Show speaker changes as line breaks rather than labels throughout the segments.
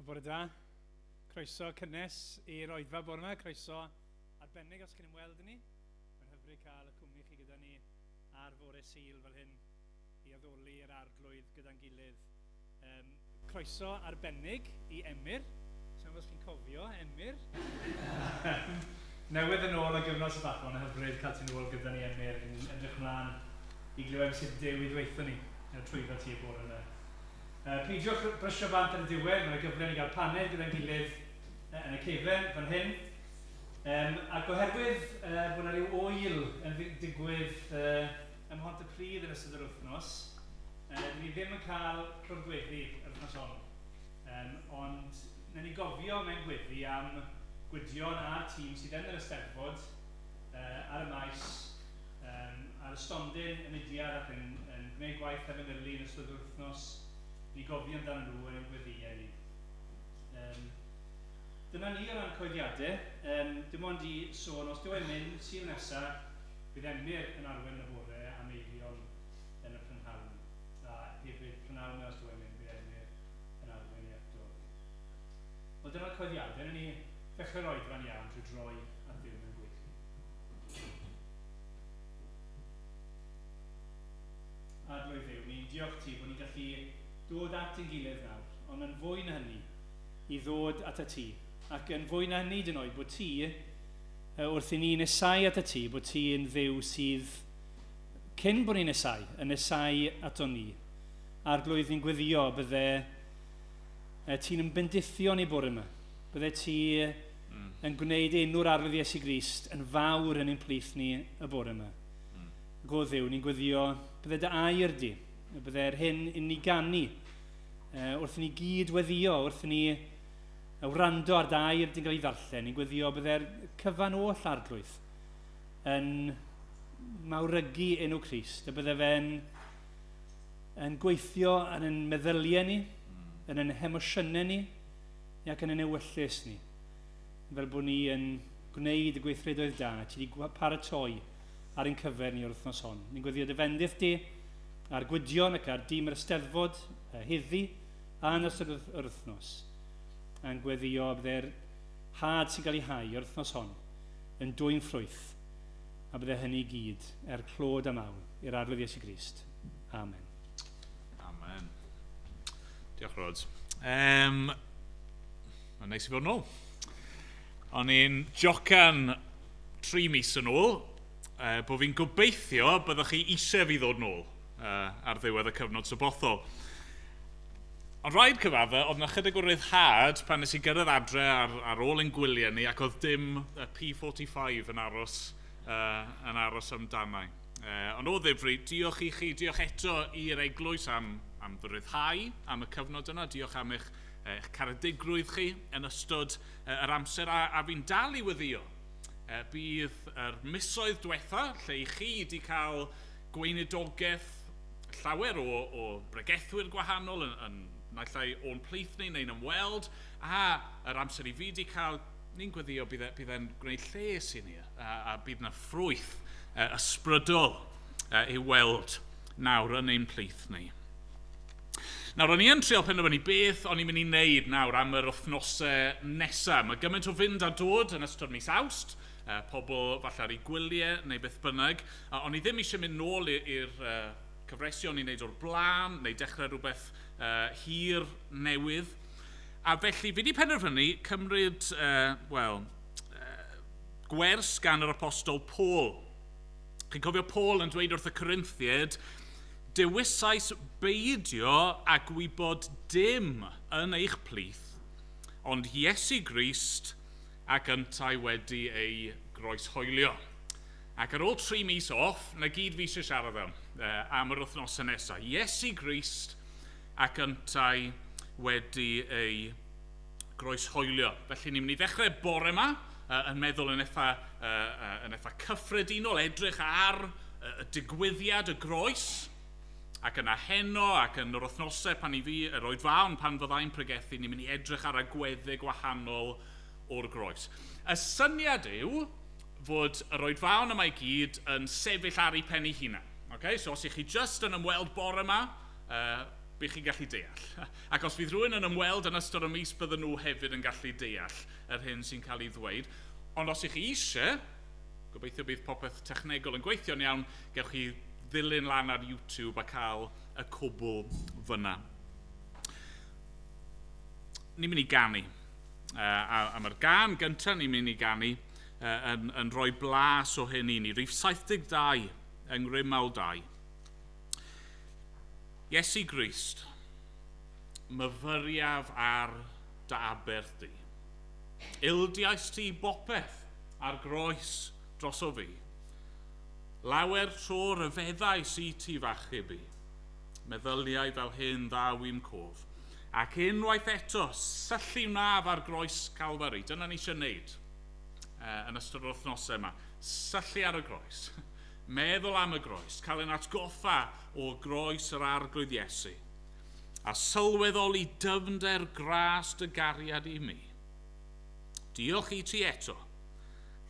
Wel, bore da. Croeso cynnes i'r oedfa bore yma. Croeso arbennig os chi'n ymweld ni. Mae'n hyfryd cael y cwmni chi gyda ni ar fore Sul fel hyn i addoli yr arglwydd gyda'n gilydd. Croeso arbennig i Emyr. Sa'n os chi'n cofio, Emyr. Newydd yn ôl o gyfnod sabathol, mae'n hyfryd cael ti'n ôl gyda ni, Emyr. Ni'n edrych mlaen i glywed sut Duw i ddweithio ni trwyddo ti y bore yma. Peidiwch brysio bant ar y diwedd, mae'n gyfle ni gael paned gyda'n gilydd yn y cefen fan hyn. Ac oherwydd bod yna rhyw ŵyl yn digwydd ym Mhontypridd yn ystod yr wythnos, dyn ni ddim yn cael clwb gweddi yr wythnos hon. Ond wnawn ni gofio mewn gweddi am Gwydion a'r tîm sydd yn yr Eisteddfod ar y maes, ar y stondin, y mudiad ac yn gwneud gwaith efengylu yn ystod yr wythnos. Ni gofio amdano nhw yn ein gweddïau ni. Dyna ni o ran coeddiadau. Dim ond i sôn, os dyw e'n mynd Sul nesaf, bydd Emyr yn arwain yn y bore a Meirion yn y prynhawn. A hefyd prynhawn os dyw e'n mynd, bydd Emyr yn arwain i eto. Wel, dyna'r coeddiadau. Wnawn ni ddechrau'r oedfa'n iawn trwy droi at Dduw mewn gweddi. Arglwydd Dduw, ni'n diolch ti bod ni'n gallu dod at ein gilydd nawr, ond yn fwy na hynny, i ddod at y ti. Ac yn fwy na hynny, dyn oed, bod ti, wrth i ni nesau at y ti, bod ti yn Dduw sydd, cyn bod ni'n nesau, yn nesau ato ni. Arglwydd, ni'n gweddio bydde ti'n yn bendithio ni bore yma. Bydde ti yn gwneud enw'r Arglwydd Iesu Grist yn fawr yn ein plith ni y bore yma. Go Dduw, ni'n gweddio bydde dy air di, bydde'r hyn i ni ganu, wrth i ni gyd weddio, wrth i ni wrando ar dy air di'n cael ei ddarllen, ni'n gweddio bydde'r cyfan oll Arglwydd yn mawrygu enw Crist, a bydde fe'n yn gweithio yn ein meddyliau ni, yn ein hemosiynau ni, ac yn ein ewyllys ni. Fel bod ni yn gwneud y gweithredoedd da, ti wedi paratoi ar ein cyfer ni o'r wythnos hon. Ni'n gweddio dy fendith di ar Gwydion ac ar dîm yr Eisteddfod heddi a yn ystod yr wythnos. A'n gweddio bydde'r had sy'n cael ei hau o'r wythnos hon yn dwyn ffrwyth, a bydde hynny i gyd er clod a mawl i'r Arglwydd Iesu Grist. Amen.
Amen. Diolch, Rod. Mae'n neis i fod yn ôl. O'n i'n jocan 3 mis yn ôl, bod fi'n gobeithio byddwch chi eisiau fi ddod nôl ar ddiwedd y cyfnod sabothol. Ond rhaid cyfadde, oedd yna chydig o ryddhad pan nes i gyrraedd adre ar ôl ein gwyliau ni, ac oedd dim P45 yn aros amdanau. Ond o ddifri, diolch i chi, diolch eto i'r eglwys am fy ryddhau, am y cyfnod yna, diolch am eich caredigrwydd chi yn ystod yr amser, a fi'n dal i weddïo. Bydd yr misoedd diwetha, lle i chi wedi cael gweinidogaeth llawer o bregethwyr gwahanol yn naill ai o'n plith ni neu'n ymweld, a yr amser i fi wedi cael, ni'n gweddio bydd e'n gwneud lles i ni, a bydd yna ffrwyth ysbrydol i'w weld nawr yn ein plith ni. Nawr, o'n i yn treial penderfynu beth o'n i'n mynd i wneud nawr am yr wythnosau nesaf. Mae gymaint o fynd a dod yn ystod mis Awst, pobl falle ar eu gwyliau neu beth bynnag. O'n i ddim eisiau mynd nôl i'r cyfresi o'n i'n wneud o'r blaen, neu dechrau rhywbeth hir newydd. A felly, fi wedi penderfynu cymryd, gwers gan yr apostol Paul. Chi'n cofio Paul yn dweud wrth y Corinthiaid, dewisais beidio a gwybod dim yn eich plith, ond Iesu Grist ac yntau wedi ei groeshoelio. Ac ar ôl 3 mis off, na gyd fi eisiau siarad am yr wythnosau nesaf. Iesu Grist ac yntau wedi ei groeshoelio. Felly ni'n mynd i ddechrau bore yma yn meddwl yn eitha cyffredinol, edrych ar y digwyddiad y groes, ac yna heno ac yn yr wythnosau pan i fi, yr oedfaon pan fyddai'n pregethu, ni'n mynd i edrych ar agweddau gwahanol o'r groes. Y syniad yw fod yr oedfaon yma i gyd yn sefyll ar ei pen ei hunan. Okay? So os ych chi just yn ymweld bore yma, Bydd chi'n gallu deall. Ac os fydd rhywun yn ymweld yn ystod y mis, bydden nhw hefyd yn gallu deall yr hyn sy'n cael ei ddweud. Ond os ych chi eisiau, gobeithio bydd popeth technegol yn gweithio'n iawn, gewch chi ddilyn lan ar YouTube a cael y cwbl fyna. Ni'n mynd i ganu. A mae'r gân gyntaf ni'n mynd i ganu yn rhoi blas o hyn i ni. Rhif 72 yng Ngrym Mawl 2. Iesu Grist, myfyriaf ar dy aberth di. Ildiais ti bopeth ar groes droso fi. Lawer tro rhyfeddais i ti f'achub i. Meddyliau fel hyn ddaw i'm cof. Ac unwaith eto, syllu wnaf ar groes Calfari. Dyna ni eisiau wneud yn ystod yr wythnosau yma. Syllu ar y groes. Meddwl am y groes. Cael ein atgoffa o groes yr Arglwydd Iesu. A sylweddoli dyfnder gras dy gariad i mi. Diolch i ti eto.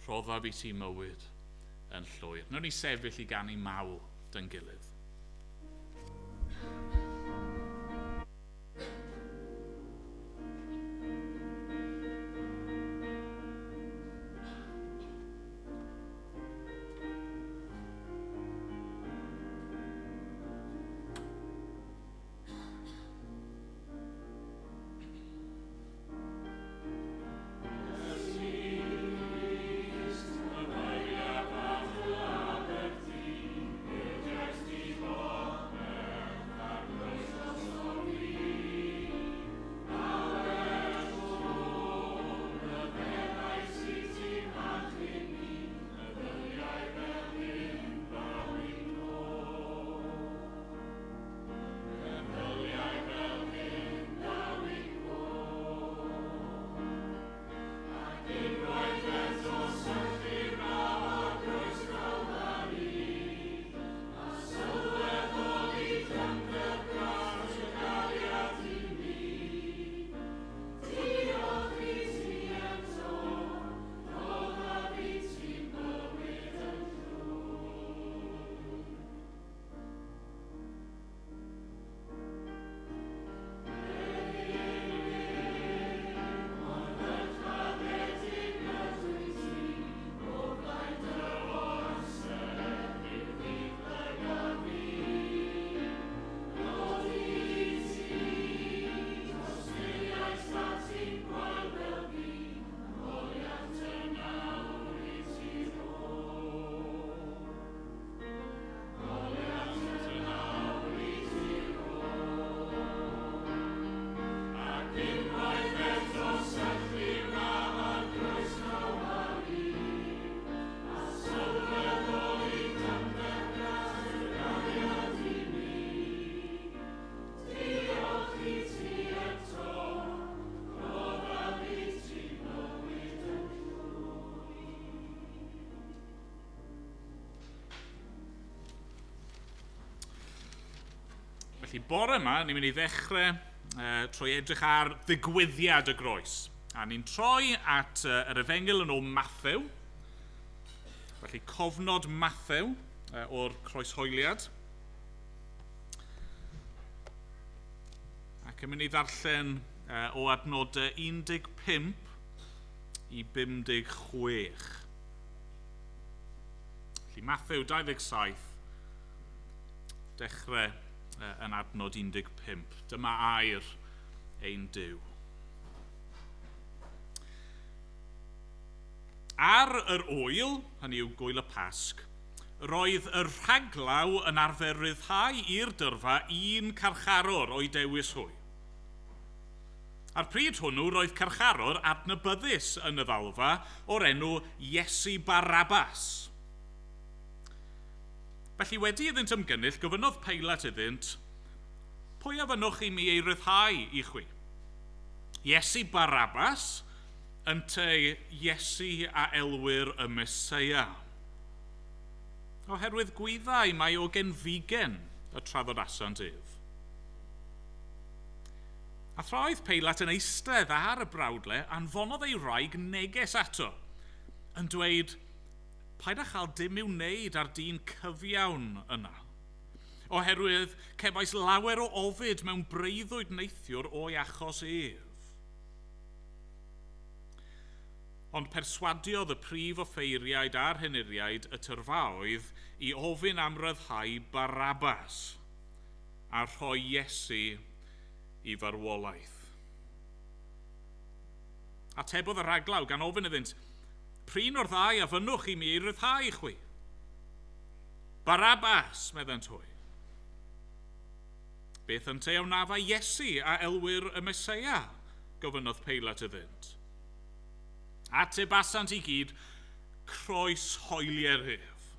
Rhoddaf i ti mywyd yn llwyr. Nawn ni sefyll i ganu mawl dy'n gilydd. Felly bore yma, ni'n mynd i ddechrau trwy edrych ar ddigwyddiad y groes. A ni'n troi at yr Efengyl yn ôl Mathew. Felly cofnod Mathew o'r croeshoeliad. Ac yn mynd i ddarllen o adnodau 15 i 56. Felly Mathew 27, dechrau yn adnod 15. Dyma air ein Duw. Ar yr ŵyl, hynny yw gŵyl y Pasg, roedd y rhaglaw yn arfer ryddhau i'r dyrfa un carcharor o'i dewis hwy. A'r pryd hwnnw roedd carcharor adnabyddus yn y ddalfa o'r enw Iesu Barabbas. Felly wedi iddynt ymgynnull, gofynnodd Peilat iddynt, pwy a fynnwch i mi ei ryddhau i chwi? Iesu Barabbas, ynteu Iesu a elwir y Meseia? Oherwydd gwyddai mai o genfigen y traddodasant ef. A thra oedd Peilat yn eistedd ar y brawdle, anfonodd ei wraig neges ato, yn dweud, paid â chael dim i'w wneud â'r dyn cyfiawn yna. Oherwydd cefais lawer o ofid mewn breuddwyd neithiwr o'i achos ef. Ond perswadiodd y prif offeiriaid a'r henuriaid y tyrfaoedd i ofyn am ryddhau Barabbas a rhoi Iesu i farwolaeth. Atebodd y rhaglaw gan ofyn iddynt, "P'run o'r ddau a fynnwch i mi ei ryddhau i chwi?" "Barabbas," meddent hwy. "Beth ynteu a wnaf â Iesu a elwir y Meseia?" gofynnodd Peilat iddynt. Atebasant i gyd, "Croeshoelier ef."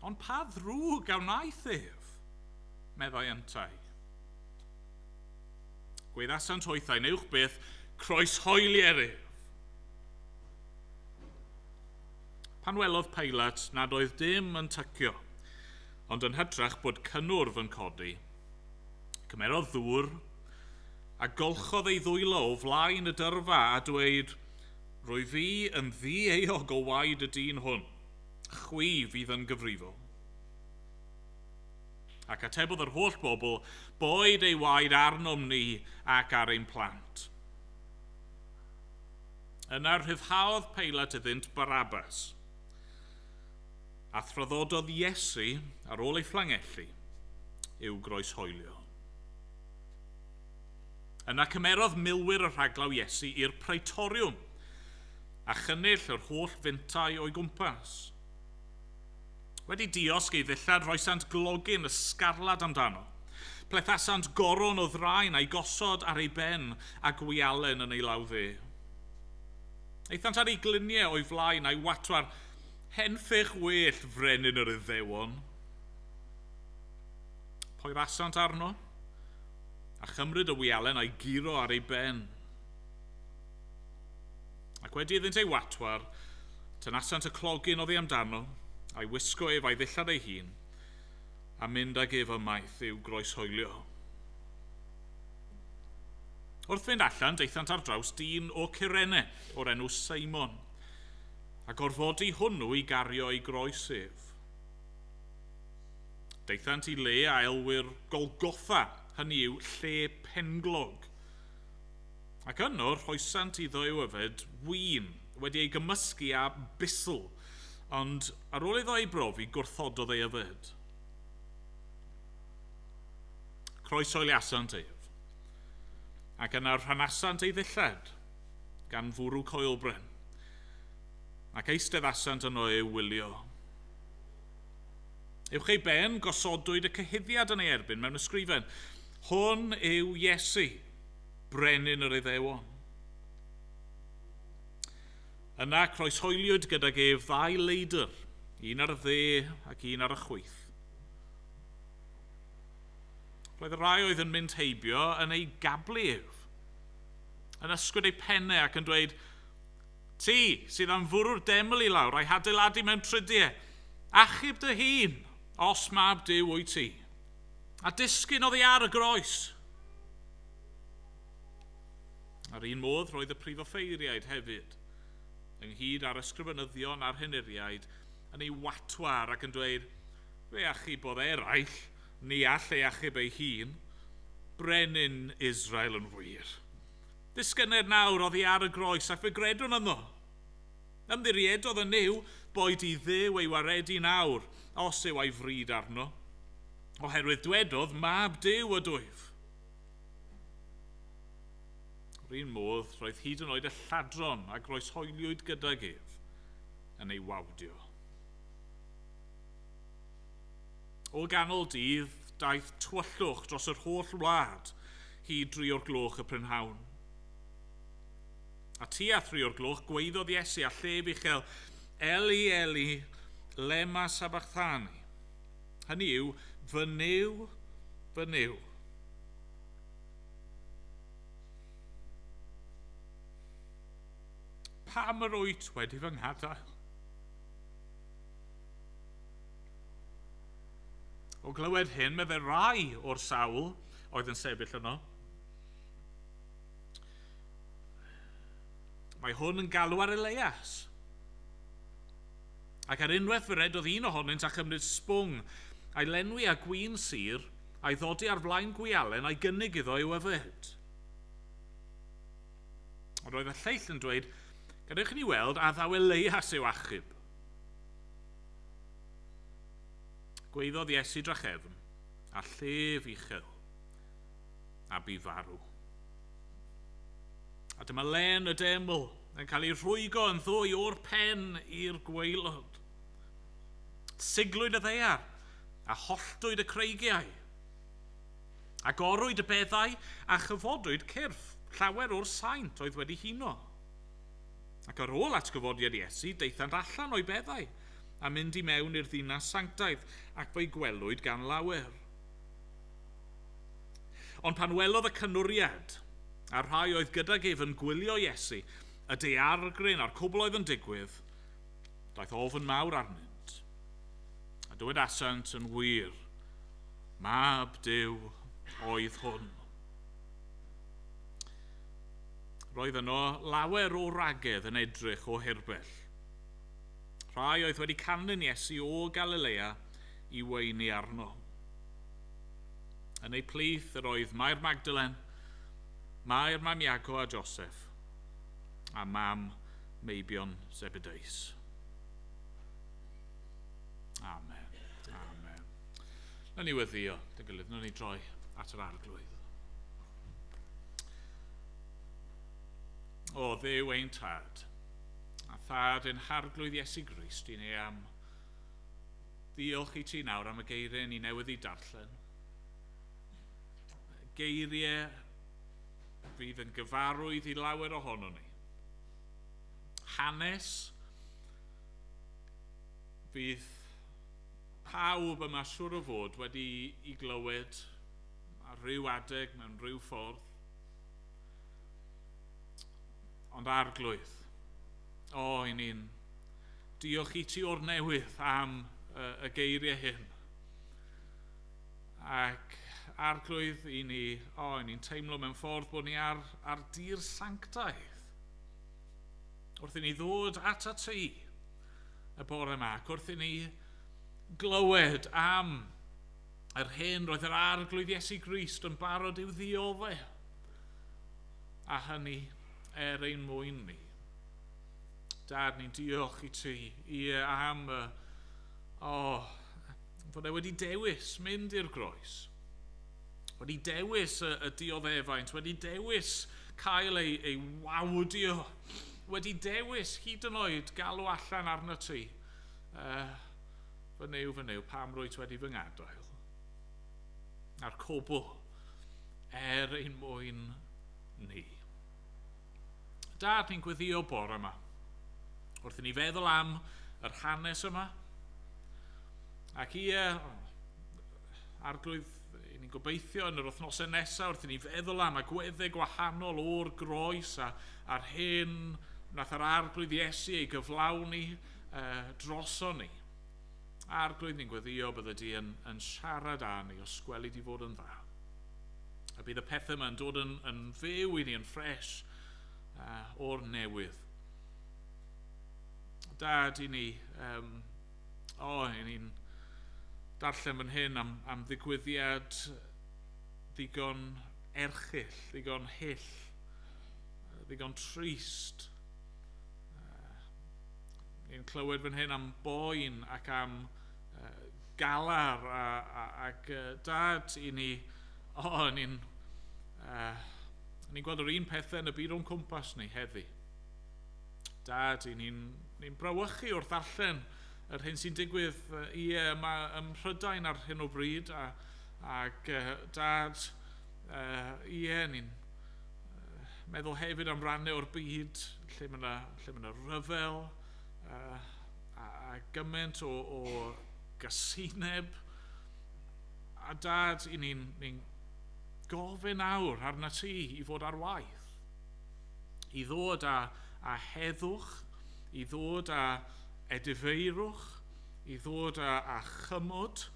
"Ond pa ddrwg a wnaeth ef?" meddai yntau. Gwaeddasant hwythau'n uwch byth, "Croeshoelier ef." Pan welodd Peilat nad oedd dim yn tycio, ond yn hytrach bod cynnwrf yn codi, cymerodd ddŵr a golchodd ei ddwylo o flaen y dyrfa a dweud, "Rwyf fi yn ddieuog o waed y dyn hwn, chwi fydd yn gyfrifol." Ac atebodd yr holl bobl, "Boed ei waed arnom ni ac ar ein plant." Yna rhyddhaodd Peilat iddynt Barabbas, a thraddododd Iesu ar ôl ei fflangellu i'w groeshoelio. Yna cymerodd milwyr y rhaglaw Iesu i'r praetoriwm a chynnull yr holl fintai o'i gwmpas. Wedi diosg ei ddillad, rhoesant glogyn ysgarlad amdano. Plethasant goron o ddraen a'i gosod ar ei ben a gwialen yn ei law dde. Aethant ar ei gliniau o'i flaen a'i watwar, "Henffych well, frenin yr Iddewon." Poerasant arno, a chymryd y wialen a'i guro ar ei ben. Ac wedi iddynt ei watwar, tynasant y clogyn oddi amdano, a'i wisgo ef a'i ddillad ei hun, a mynd ag ef ymaith i'w groeshoelio. Wrth fynd allan, daethant ar draws dyn o Cyrene, o'r enw Seimon, a gorfodi hwnnw i gario ei groes ef. Daethant i le a elwir Golgotha, hynny yw lle penglog. Ac yno rhoesant iddo i'w yfed win wedi ei gymysgu â bustl, ond ar ôl iddo ei brofi, gwrthododd ei yfed. Croeshoeliasant ef, ac yna rhanasant ei ddillad, gan fwrw coelbren, ac eisteddasant yno i'w wylio. Uwch ei ben gosodwyd y cyhuddiad yn ei erbyn mewn ysgrifen, "Hwn yw Iesu, brenin yr Iddewon." Yna croeshoeliwyd gydag ef ddau leidr, un ar y dde ac un ar y chwith. Roedd y rhai oedd yn mynd heibio yn ei gablu ef, yn ysgwyd eu pennau ac yn dweud, "Ti sydd am fwrw'r deml i lawr a'i hadeiladu mewn tridiau, achub dy hun, os mab Duw wyt ti, a disgyn oddi ar y groes." A'r un modd roedd y prif offeiriaid hefyd, ynghyd â'r ysgrifenyddion a'r henuriaid, yn ei watwar ac yn dweud, "Fe achubodd eraill, ni all ei achub ei hun, brenin Israel yn wir. Disgynner nawr oddi ar y groes ac fe gredwn ynddo. Ymddiriedodd yn Nuw, boed i Dduw ei waredu nawr, os yw a'i fryd arno. Oherwydd dwedodd, 'Mab Duw ydwyf.'" Yr un modd, roedd hyd yn oed y lladron a groeshoeliwyd gydag ef yn ei wawdio. O ganol dydd, daeth tywyllwch dros yr holl wlad hyd dri o'r gloch y prynhawn. A tua thri o'r gloch gwaeddodd Iesu â llef uchel, "Eli, Eli, lema sabachthani?" Hynny yw, "Fy Nuw, fy Nuw." Pam yr wyt wedi fy ngadael? O glywed hyn, meddai rai o'r sawl oedd yn sefyll yno, "Mae hwn yn galw ar Elias." Ac ar unwaith fe redodd un ohonynt a chymryd sbwng, a'i lenwi â gwin sur, a'i ddodi ar flaen gwialen a'i gynnig iddo i'w yfed. Ond roedd y lleill yn dweud, gadewch i ni weld a ddaw Eleias i'w achub. Gweiddodd Iesu drachefn, a llef uchel, a bu farw. A dyma len y deml yn cael ei rhwygo yn ddwy o'r pen i'r gwaelod. Siglwyd y ddaear, a holltwyd y creigiau. Agorwyd y beddau, a chyfodwyd cyrff llawer o'r saint oedd wedi huno. Ac ar ôl atgyfodiad Iesu, daethant allan o'i beddau, a mynd i mewn i'r ddinas sanctaidd, ac fe'i gwelwyd gan lawer. Ond pan welodd y cynnwriad, a'r rhai oedd gydag ef yn gwylio Iesu, y daeargryn a'r cwbl oedd yn digwydd, daeth ofn mawr arnynt. A dywedasant yn wir, Mab Duw oedd hwn. Roedd yno lawer o wragedd yn edrych o hirbell. Rhai oedd wedi canlyn Iesu o Galilea i weini arno. Yn eu plith yr oedd Mair Magdalen, Mair mam Iago a Joseph, a mam meibion Zebedeus. Amen. Amen. Nawn ni weddïo, dy gilydd, nawn ni droi at yr Arglwydd. O Dduw ein Tad, a Thad ein Harglwydd Iesu Grist, i ni am ddiolch i ti nawr am y geiriau ni newydd i darllen. Geiriau fydd yn gyfarwydd i lawer ohono ni. Hanes fydd pawb yma siŵr o fod wedi i glywed ar ryw adeg mewn rhyw ffordd. Ond Arglwydd, o, i ni'n diolch i ti o'r newydd am y geiriau hyn. Ac Arglwydd, i ni, o, i ni'n teimlo mewn ffordd bod ni ar dir sanctaidd. Wrth i ni ddod at ti y bore yma, ac wrth i ni glywed am yr hyn roedd yr Arglwydd Iesu Grist yn barod i'w ddioddef, a hynny er ein mwyn ni. Dad, ni'n diolch i ti am fod e wedi dewis mynd i'r groes, wedi dewis y dioddefaint, wedi dewis cael ei wawdio, wedi dewis hyd yn oed galw allan arno ti. Fy Nuw, pam rwyt wedi fy ngadael? A'r cwbl er ein mwyn ni. Dad, ni'n gweddio bore yma. Wrth i ni feddwl am yr hanes yma, ac ie, Arglwydd, ni'n gobeithio yn yr wythnosau nesaf wrth i ni feddwl am agweddau gwahanol o'r groes a'r hyn wnaeth yr Arglwydd Iesu ei gyflawni droso ni. Arglwydd, ni'n gweddio bydde di yn siarad â ni os gweli di fod yn dda. A bydd y pethau yma yn dod yn fyw i ni, yn ffres o'r newydd. Dad, i ni, i ni'n darllen fan hyn am ddigwyddiad ddigon erchyll, ddigon hyll, ddigon trist. Ni'n clywed fan hyn am boen ac am galar ac Dad, i ni, ni'n gweld yr un pethau yn y byd o'n cwmpas ni heddi. Dad, i ni'n brawychu wrth ddarllen yr hyn sy'n digwydd yma ym Mhrydain ar hyn o bryd, ac Dad, ni'n meddwl hefyd am rannau o'r byd lle mae yna ryfel a gymaint o gasineb. A Dad, i ni'n gofyn awr arna ti i fod ar waith, i ddod â heddwch, i ddod â edifeirwch, i ddod â chymod.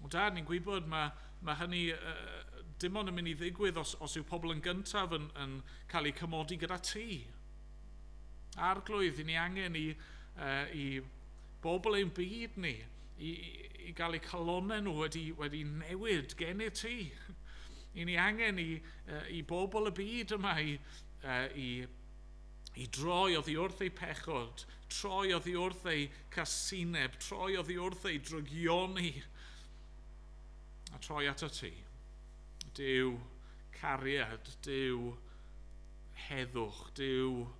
Ond Dad, ni'n gwybod mae hynny dim ond yn mynd i ddigwydd os yw pobl yn gyntaf yn cael eu cymodi gyda ti. Arglwydd, i ni angen i bobl ein byd ni i gael eu calonnau nhw wedi newid gennyt ti. I ni angen i bobl y byd yma i droi oddi wrth eu pechod, troi oddi wrth eu casineb, troi oddi wrth eu drygioni, a troi ato ti. Duw cariad, Duw heddwch, Duw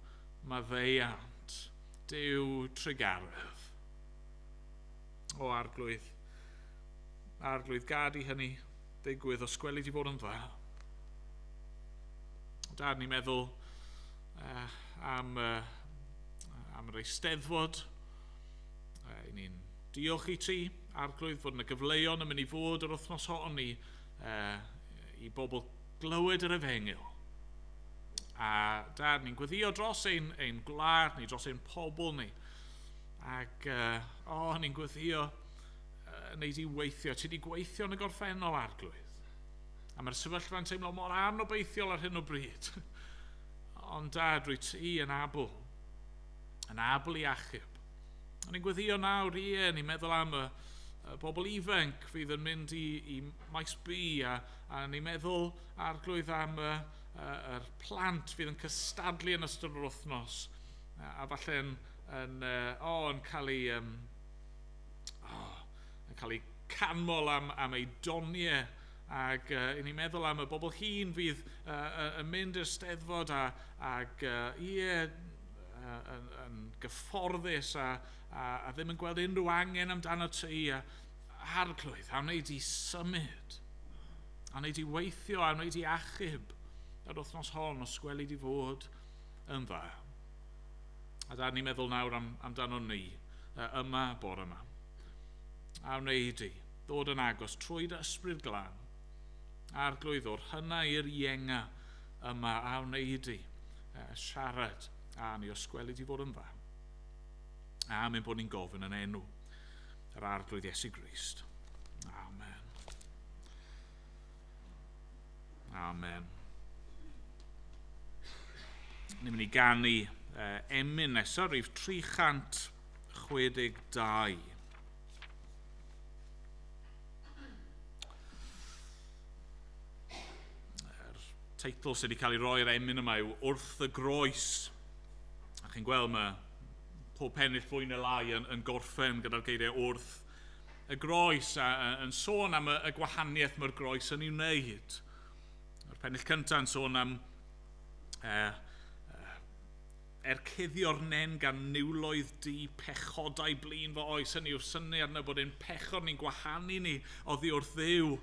maddeuant, Duw trugaredd. O Arglwydd, Arglwydd, gad i hynny ddigwydd os gweli di fod yn dda. Dad, ni'n meddwl am yr Eisteddfod. I ni'n diolch i ti, Arglwydd, fod yna gyfleon yn mynd i fod yr wythnos hon i bobl glywed yr efengyl. A Dad, ni'n gweddio dros ein gwlad ni, dros ein pobl ni. Ac, ni'n gweddio wneud i weithio. Ti wedi gweithio yn y gorffennol, Arglwydd. A mae'r sefyllfa'n teimlo mor anobeithiol ar hyn o bryd. Ond Dad, rwy ti yn abl i achub. A ni'n gweddio nawr, ie, ni'n meddwl am y bobl ifanc fydd yn mynd i Maes B, a ni'n meddwl, Arglwydd, am yr plant fydd yn cystadlu yn ystod yr wythnos, a falle yn cael ei canmol am ei doniau, ac i ni'n meddwl am y bobl hŷn fydd yn mynd i'r Steddfod ac yn gyfforddus a ddim yn gweld unrhyw angen amdano ti, a Arglwydd, a wneud i symud, a wneud i weithio, a wneud i achub yr wythnos hon os gweli di fod yn dda. A da ni'n meddwl nawr amdano ni yma bore yma. A wneud i ddod yn agos trwy dy ysbryd glân, Arglwydd, o'r hynna i'r ienga yma, a wneud i siarad a ni os gweli di fod yn dda. A mynd bod ni'n gofyn yn enw yr Arglwydd Iesu Grist. Amen. Amen. Ni'n mynd i ganu emyn nesaf, rhif 362. Yr teitl sydd wedi cael ei roi i'r emyn yma yw Wrth y Groes. A chi'n gweld mae pob pennill fwy neu lai yn gorffen gyda'r geiriau wrth y groes, a yn sôn am y gwahaniaeth mae'r groes yn ei wneud. Mae'r pennill cyntaf yn sôn am ercuddio'r nen gan niwloedd di pechodau blin fy oes. Hynny yw'r syniad yna bod ein pechod ni'n gwahanu ni oddi wrth Dduw.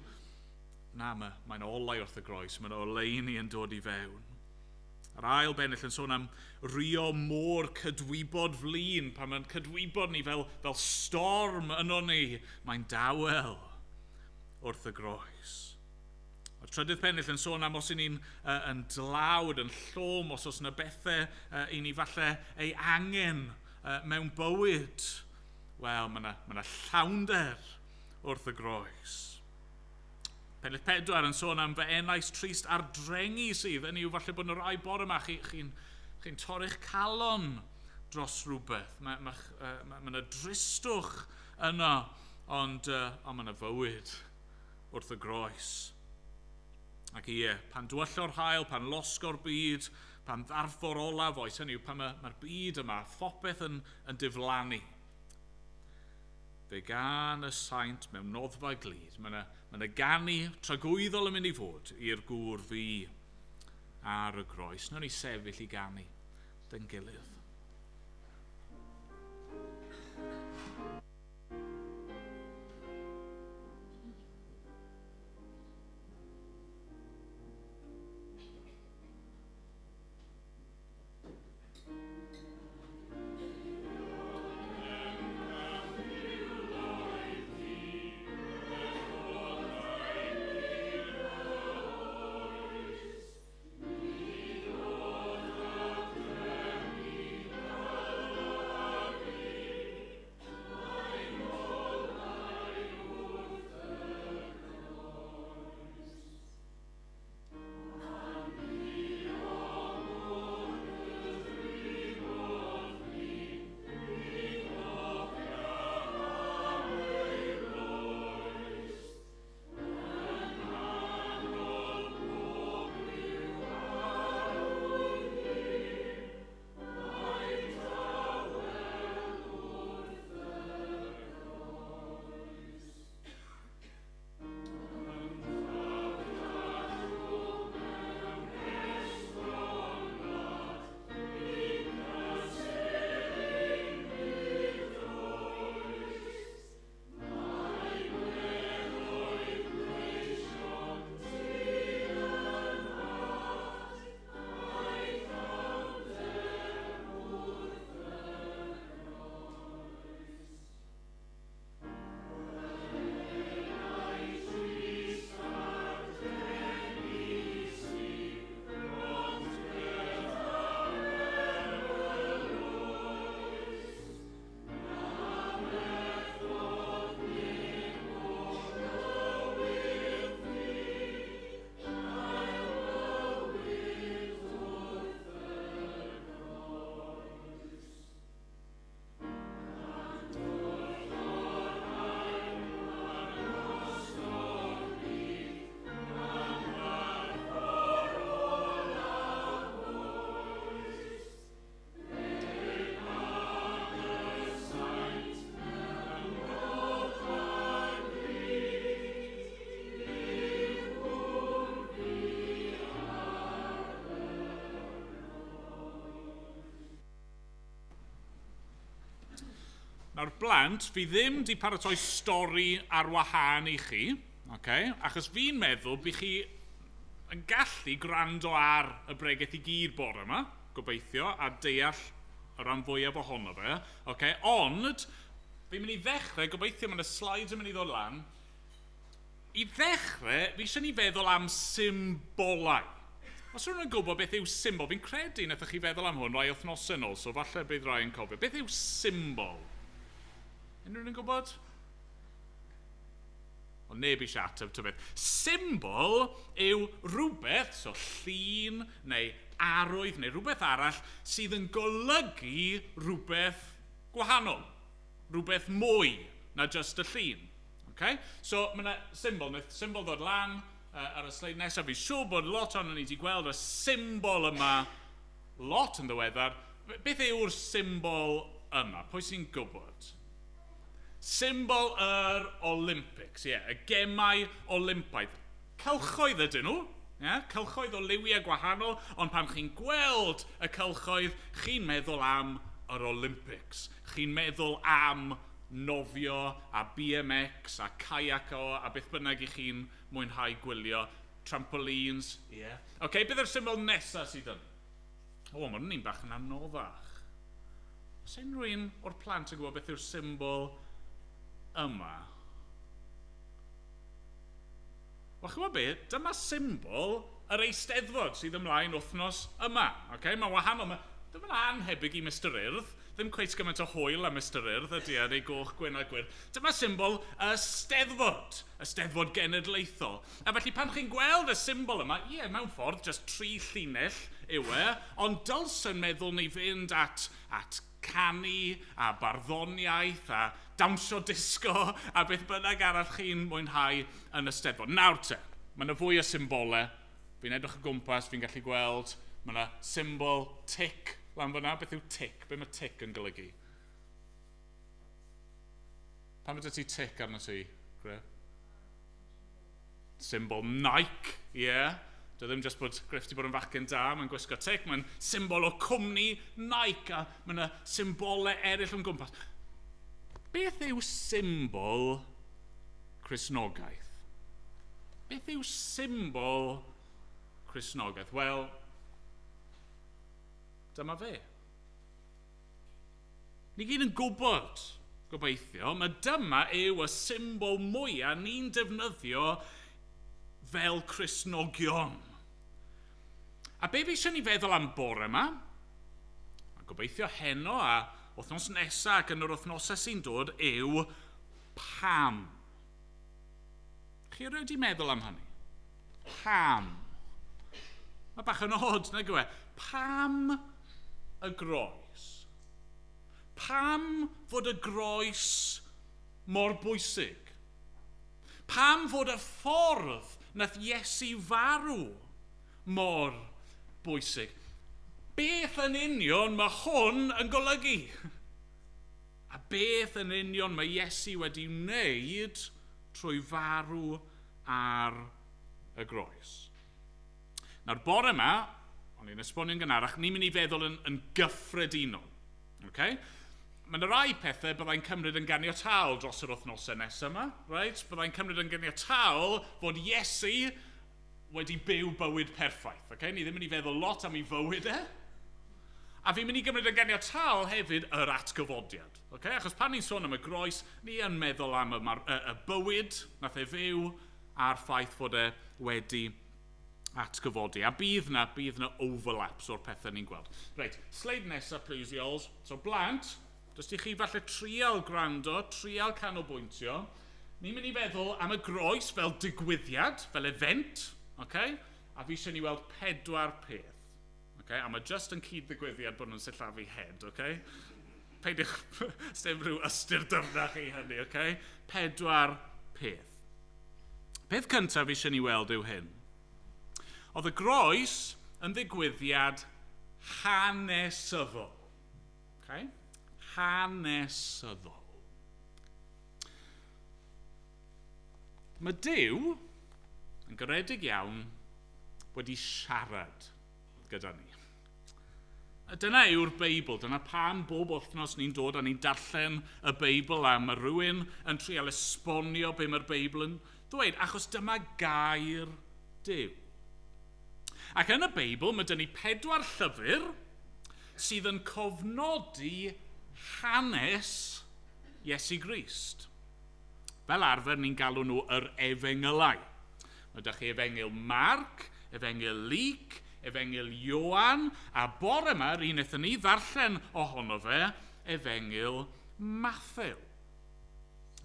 Na, mae'n olau wrth y groes, mae'n oleuni yn dod i fewn. Yr ail bennill yn sôn am rio môr cydwybod flin, pan mae'n cydwybod ni fel storm yno ni, mae'n dawel wrth y groes. Mae'r trydydd pennill yn sôn am os i ni'n yn dlawd, yn llom, os oes yna bethau i ni falle ei angen mewn bywyd. Wel, mae yna llawnder wrth y groes. Pennill 4 yn sôn am fy enais trist ar drengi sydd. Hynny yw falle bod yna rai bore yma chi'n torri'ch calon dros rhywbeth. Mae yna dristwch yno, ond mae yna fywyd wrth y groes. Ac ie, pan dwyllo'r haul, pan losgo'r byd, pan ddarffo'r olaf oes, hynny yw pan mae'r byd yma, phopeth yn diflannu. Fe gan y saint mewn noddfa glud. Mae yna ganu tragwyddol yn mynd i fod i'r gŵr fi ar y groes. Nawn ni sefyll i ganu dyn gilydd. Nawr blant, fi ddim di paratoi stori ar wahân i chi, okay? Achos fi'n meddwl bych chi yn gallu gwrando ar y bregeth i gyd bore yma, gobeithio, a deall y rhan fwyaf ohono fe. Okay? Ond, fi'n mynd i ddechrau, gobeithio mae yna slides yn mynd i ddod lan. I ddechrau, fi eisiau ni feddwl am symbolau. Os rhywun yn gwybod beth yw symbol, fi'n credu wnaethoch chi feddwl am hwn rai wythnosau nôl, so falle bydd rai yn cofio. Beth yw symbol? Unrhyw un yn gwybod? Ond neb eisiau ateb ta beth. Symbol yw rhywbeth, so llun neu arwydd neu rhywbeth arall sydd yn golygu rhywbeth gwahanol. Rhywbeth mwy na just y llun. Okay? So mae yna symbol, wnaeth symbol ddod lan ar y sleid nesaf. Fi'n siŵr bod lot ohonon ni wedi gweld y symbol yma lot yn ddiweddar. Beth yw'r symbol yma? Pwy sy'n gwybod? Symbol yr Olympics, ie, yeah, y gemau Olympaidd. Cylchoedd ydyn nhw, yeah, cylchoedd o liwiau gwahanol, ond pan chi'n gweld y cylchoedd, chi'n meddwl am yr Olympics. Chi'n meddwl am nofio a BMX a kayaco a beth bynnag i chi'n mwynhau gwylio. Trampolines, ie. Yeah. OK, beth yw'r symbol nesaf sydd yn? O, mae hwn bach yn anoddach. Oes unrhyw un o'r plant yn gwybod beth yw'r symbol yma? Wel, chi'n gwybod beth? Dyma symbol yr Eisteddfod sydd ymlaen wythnos yma. Okay? Mae'n wahanol. Mae, ddim yn anhebyg i Mr Urdd. Ddim cweit gymaint o hwyl am Mr Urdd ydy ar ei goch, gwyn a gwyrdd. Dyma symbol y Steddfod, y Steddfod Genedlaethol. A felly pan chi'n gweld y symbol yma, ie, yeah, mewn ffordd, just tri llinell yw e, ond dylsen meddwl ni fynd at canu a barddoniaeth a dawnsio disgo a beth bynnag arall chi'n mwynhau yn y Steddfod. Nawr te, mae yna fwy o symbolau. Fi'n edrych o gwmpas, fi'n gallu gweld, mae yna symbol tic lan fyna. Beth yw tic? Be mae tic yn golygu? Pam ydy ti tic arno ti, Griff? Symbol Nike, ie. Yeah. Dio ddim jyst bod Griff wedi bod yn fachgen da, mae'n gwisgo tic, mae'n symbol o cwmni Nike, a mae yna symbolau eraill o'n gwmpas. Beth yw symbol Cristnogaeth? Beth yw symbol Cristnogaeth? Wel, dyma fe. Ni gyd yn gwybod, gobeithio, mae dyma yw y symbol mwyaf ni'n defnyddio fel Cristnogion. A be fi eisiau ni feddwl am bore yma, a gobeithio heno a wythnos nesaf ac yn yr wythnosau sy'n dod, yw pam. Chi erioed wedi meddwl am hynny? Pam? Mae bach yn od, nag yw e? Pam y groes? Pam fod y groes mor bwysig? Pam fod y ffordd nath Iesu farw mor bwysig? Beth yn union mae hwn yn golygu? A beth yn union mae Iesu wedi wneud trwy farw ar y groes? Nawr, bore yma, o'n i'n esbonio'n gynharach, ni'n mynd i feddwl yn gyffredinol. Okay? Mae yna rai pethau byddai'n cymryd yn ganiataol dros yr wythnosau nesaf yma. Right? Byddai'n cymryd yn ganiataol fod Iesu wedi byw bywyd perffaith. Okay? Ni ddim yn mynd i feddwl lot am ei fywyd e. A fi'n mynd i gymryd yn ganiataol hefyd yr atgyfodiad. Okay? Achos pan ni'n sôn am y groes, ni yn meddwl am y bywyd nath e fyw a'r ffaith fod e wedi atgyfodi. A bydd yna overlaps o'r pethau ni'n gweld. Reit, sleid nesaf, please, y'alls. So, blant, does i chi falle trial gwrando, trial canolbwyntio. Ni'n mynd i feddwl am y groes fel digwyddiad, fel event, okay? A fi eisiau ni weld 4 peth. Okay? A mae just yn cyd-ddigwyddiad bod nhw'n sillafu head, okay? Peidiwch, sdim rhyw ystyr dyfnach i hynny, okay? 4 peth. Peth cyntaf fi eisiau ni weld yw hyn. Oedd y groes yn ddigwyddiad hanesyddol. Okay? Hanesyddol. Mae Duw yn garedig iawn wedi siarad gyda ni. A dyna yw'r Beibl, dyna pam bob wythnos ni'n dod a ni'n darllen y Beibl a mae rhywun yn trial esbonio be mae'r Beibl yn ddweud, achos dyma gair Duw. Ac yn y Beibl mae dyn ni 4 llyfr sydd yn cofnodi hanes Iesu Grist. Fel arfer ni'n galw nhw yr Efengylau. Mae ydych chi Efengyl Marc, Efengyl Luc, Efengyl Ioan, a bore yma, yr un wnaethon ni ddarllen ohono fe, Efengyl Mathew.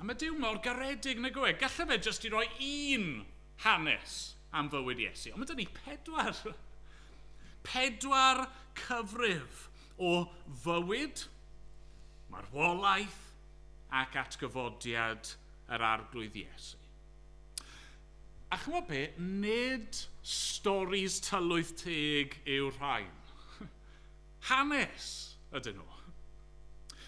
A mae Duw mor garedig nag yw e. Gallai fe jyst i roi un hanes am fywyd Iesu. Ond mae 'da ni 4. 4 cyfrif o fywyd, marwolaeth ac atgyfodiad yr Arglwydd Iesu. A chymod be, nid storis tylwyth teg yw'r rhain. Hanes ydyn nhw.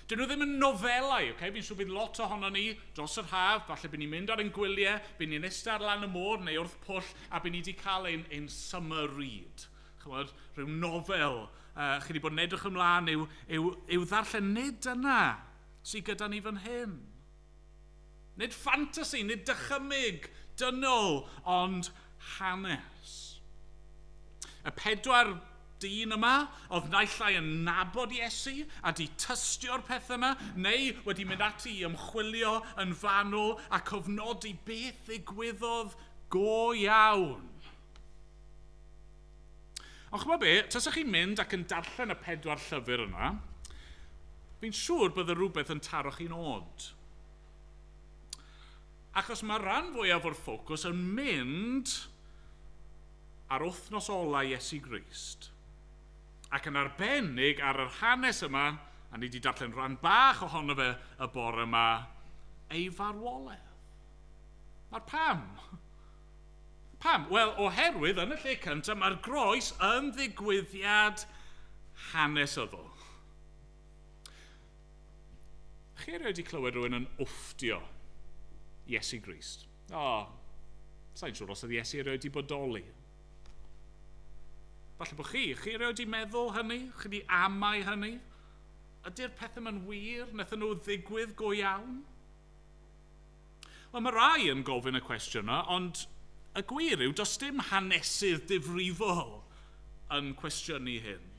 Dyn nhw ddim yn nofelau, okay? Fi'n siŵr bydd lot ohono ni dros yr haf, falle bydd ni'n mynd ar ein gwyliau, bydd ni'n eistedd ar lan y môr neu wrth pwll, a bydd ni wedi cael ein summer read. Chymod, rhyw nofel, chi wedi bod yn edrych ymlaen i'w ddarllen. Nid dyna sydd gyda ni fan hyn. Nid ffantasy, nid dychymyg dynol, ond hanes. Y 4 dyn yma oedd naill ai yn nabod Iesu a di tystio'r pethau yma, neu wedi mynd ati i ymchwilio yn fanwl a cofnodi beth ddigwyddodd go iawn. Ond ch'mod be, tasech chi'n mynd ac yn darllen y 4 llyfr yna, fi'n siŵr bydde rhywbeth yn taro chi'n od. Achos mae rhan fwyaf o'r ffocws yn mynd ar wythnos ola Iesu Grist. Ac yn arbennig ar yr hanes yma, a ni wedi darllen rhan bach ohono fe y bore yma, ei farwolaeth. Mae'r pam? Pam? Wel, oherwydd yn y lle cyntaf, mae'r groes yn ddigwyddiad hanesyddol. Chi erioed wedi clywed rhywun yn wfftio Iesu Grist? O, sa'n siŵr os oedd Iesu erioed wedi bodoli. Falle bod chi erioed wedi meddwl hynny? Chi wedi amau hynny? Ydy'r pethau yma'n wir? Wnaethon nhw ddigwydd go iawn? Wel, mae rai yn gofyn y cwestiwn yna, ond y gwir yw, does dim hanesydd difrifol yn cwestiynu hyn.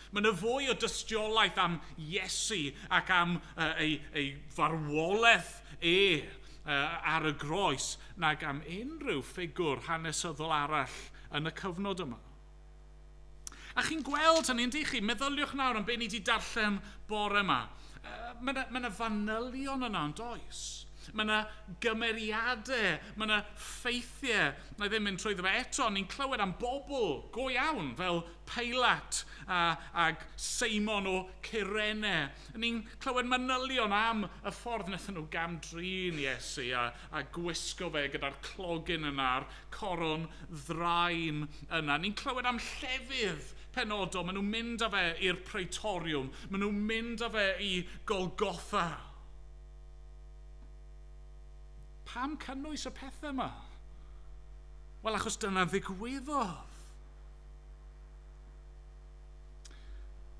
Mae yna fwy o dystiolaeth am Iesu ac am ei farwolaeth e ar y groes nag am unrhyw ffigwr hanesyddol arall yn y cyfnod yma. A chi'n gweld hynny, yndych chi? Meddyliwch nawr am be ni wedi darllen bore yma. Mae yna fanylion yna, ond oes? Mae yna gymeriadau, mae yna ffeithiau. Na i ddim mynd trwyddo fe eto, ni'n clywed am bobl go iawn, fel Peilat ag Seimon o Cyrene. Ni'n clywed manylion am y ffordd wnaethon nhw gamdrin Iesu a gwisgo fe gyda'r clogyn yna, a'r coron ddrain yna. Ni'n clywed am llefydd penodol. Maen nhw'n mynd â fe i'r Praetoriwm, maen nhw'n mynd â fe i Golgotha. Pam cynnwys y pethau yma? Wel, achos dyna ddigwyddodd.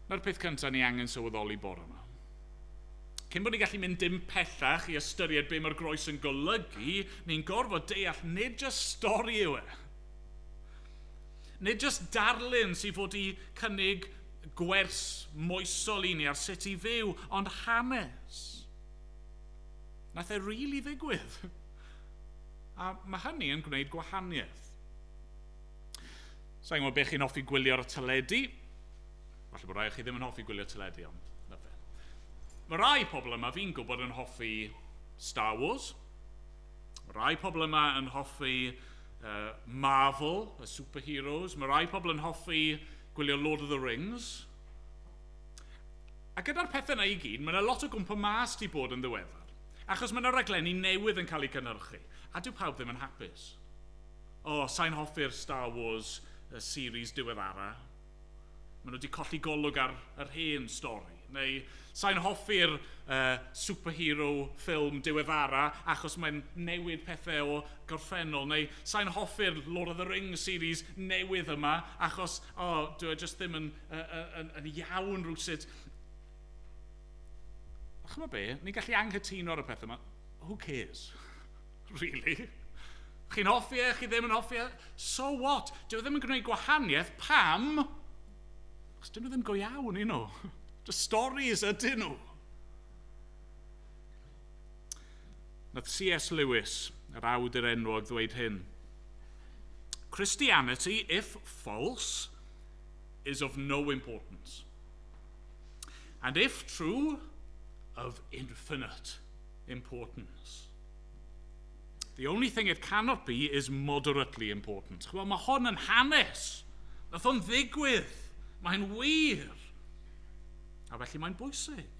Na'r peth cyntaf ni angen sylweddoli bore yma. Cyn bod ni'n gallu mynd dim pellach i ystyried be mae'r groes yn golygu, ni'n gorfod deall nid jyst stori yw e. Nid jyst darlun sydd fod i cynnig gwers moesol i ni ar sut i fyw, ond hanes. Nath e rili ddigwydd. A mae hynny yn gwneud gwahaniaeth. Sa'n gwybod beth chi'n hoffi gwylio ar y teledu. Falle bod rai o chi ddim yn hoffi gwylio teledu, ond na fe. Mae rai pobl yma fi'n gwybod yn hoffi Star Wars. Mae rai pobl yma yn hoffi Marvel, y superheroes. Mae rai pobl yn hoffi gwylio Lord of the Rings. A gyda'r pethau yna i gyd, mae yna lot o gwmpa mas di bod yn ddiweddar. Achos mae yna raglenni newydd yn cael eu cynhyrchu. A dyw pawb ddim yn hapus. O, sa'n hoffi'r Star Wars series diweddara. Maen nhw wedi colli golwg ar yr hen stori. Neu sa'n hoffi'r superhero ffilm diweddara achos mae'n newid pethau o gorffennol. Neu sa'n hoffi'r Lord of the Rings series newydd yma achos oh, dwi e just ddim yn iawn rhywsut. Chymod be, ni'n gallu anghytuno ar y peth yma. Who cares? Really? Chi'n hoffi e, chi ddim yn hoffi e? So what? Dyw e ddim yn gwneud gwahaniaeth, pam? Achos dyn nhw ddim go iawn i nhw. Just stories ydyn nhw. Nath C.S. Lewis, yr awdur enwog, ddweud hyn. Christianity, if false, is of no importance. And if true, of infinite importance. The only thing it cannot be is moderately important. Chymod, mae hon yn hanes. Nath o'n ddigwydd. Mae'n wir. A felly mae'n bwysig.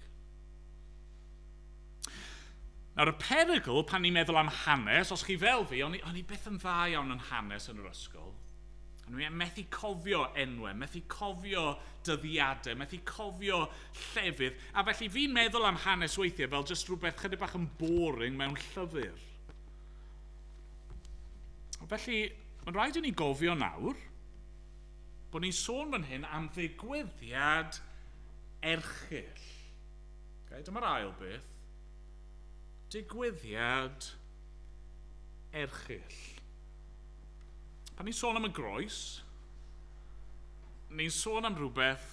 Nawr, y perygl pan ni'n meddwl am hanes, os chi fel fi, o'n i byth yn dda iawn yn hanes yn yr ysgol. O'n i'n methu cofio enwau, methu cofio dyddiadau, methu cofio llefydd. A felly fi'n meddwl am hanes weithiau fel jyst rhywbeth chydig bach yn boring mewn llyfr. Felly, mae'n rhaid i ni gofio nawr bod ni'n sôn fan hyn am ddigwyddiad erchyll. Okay, dyma'r ail beth. Digwyddiad erchyll. Pan ni'n sôn am y groes, ni'n sôn am rhywbeth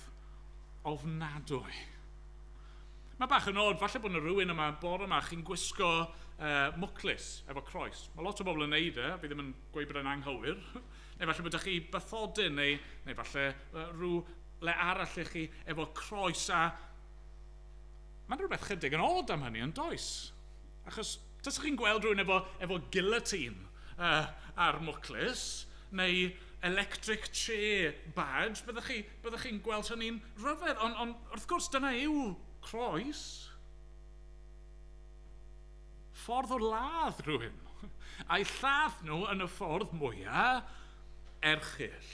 ofnadwy. Mae bach yn od, falle bod yna rhywun yma bore yma chi'n gwisgo mwclis efo croes. Mae lot o bobl yn neud e, fi ddim yn gweud bod e'n anghywir. Neu falle bod chi bathodyn, neu falle rhyw le arall i chi efo croes. A mae'n rhywbeth chydig yn od am hynny, yn does? Achos, tasach chi'n gweld rhywun efo guillotine ar mwclis, neu electric chair badge, byddech chi'n gweld hynny'n rhyfedd. Ond wrth gwrs, dyna yw croes. Ffordd o ladd rhywun. A'i lladd nhw yn y ffordd mwyaf erchyll.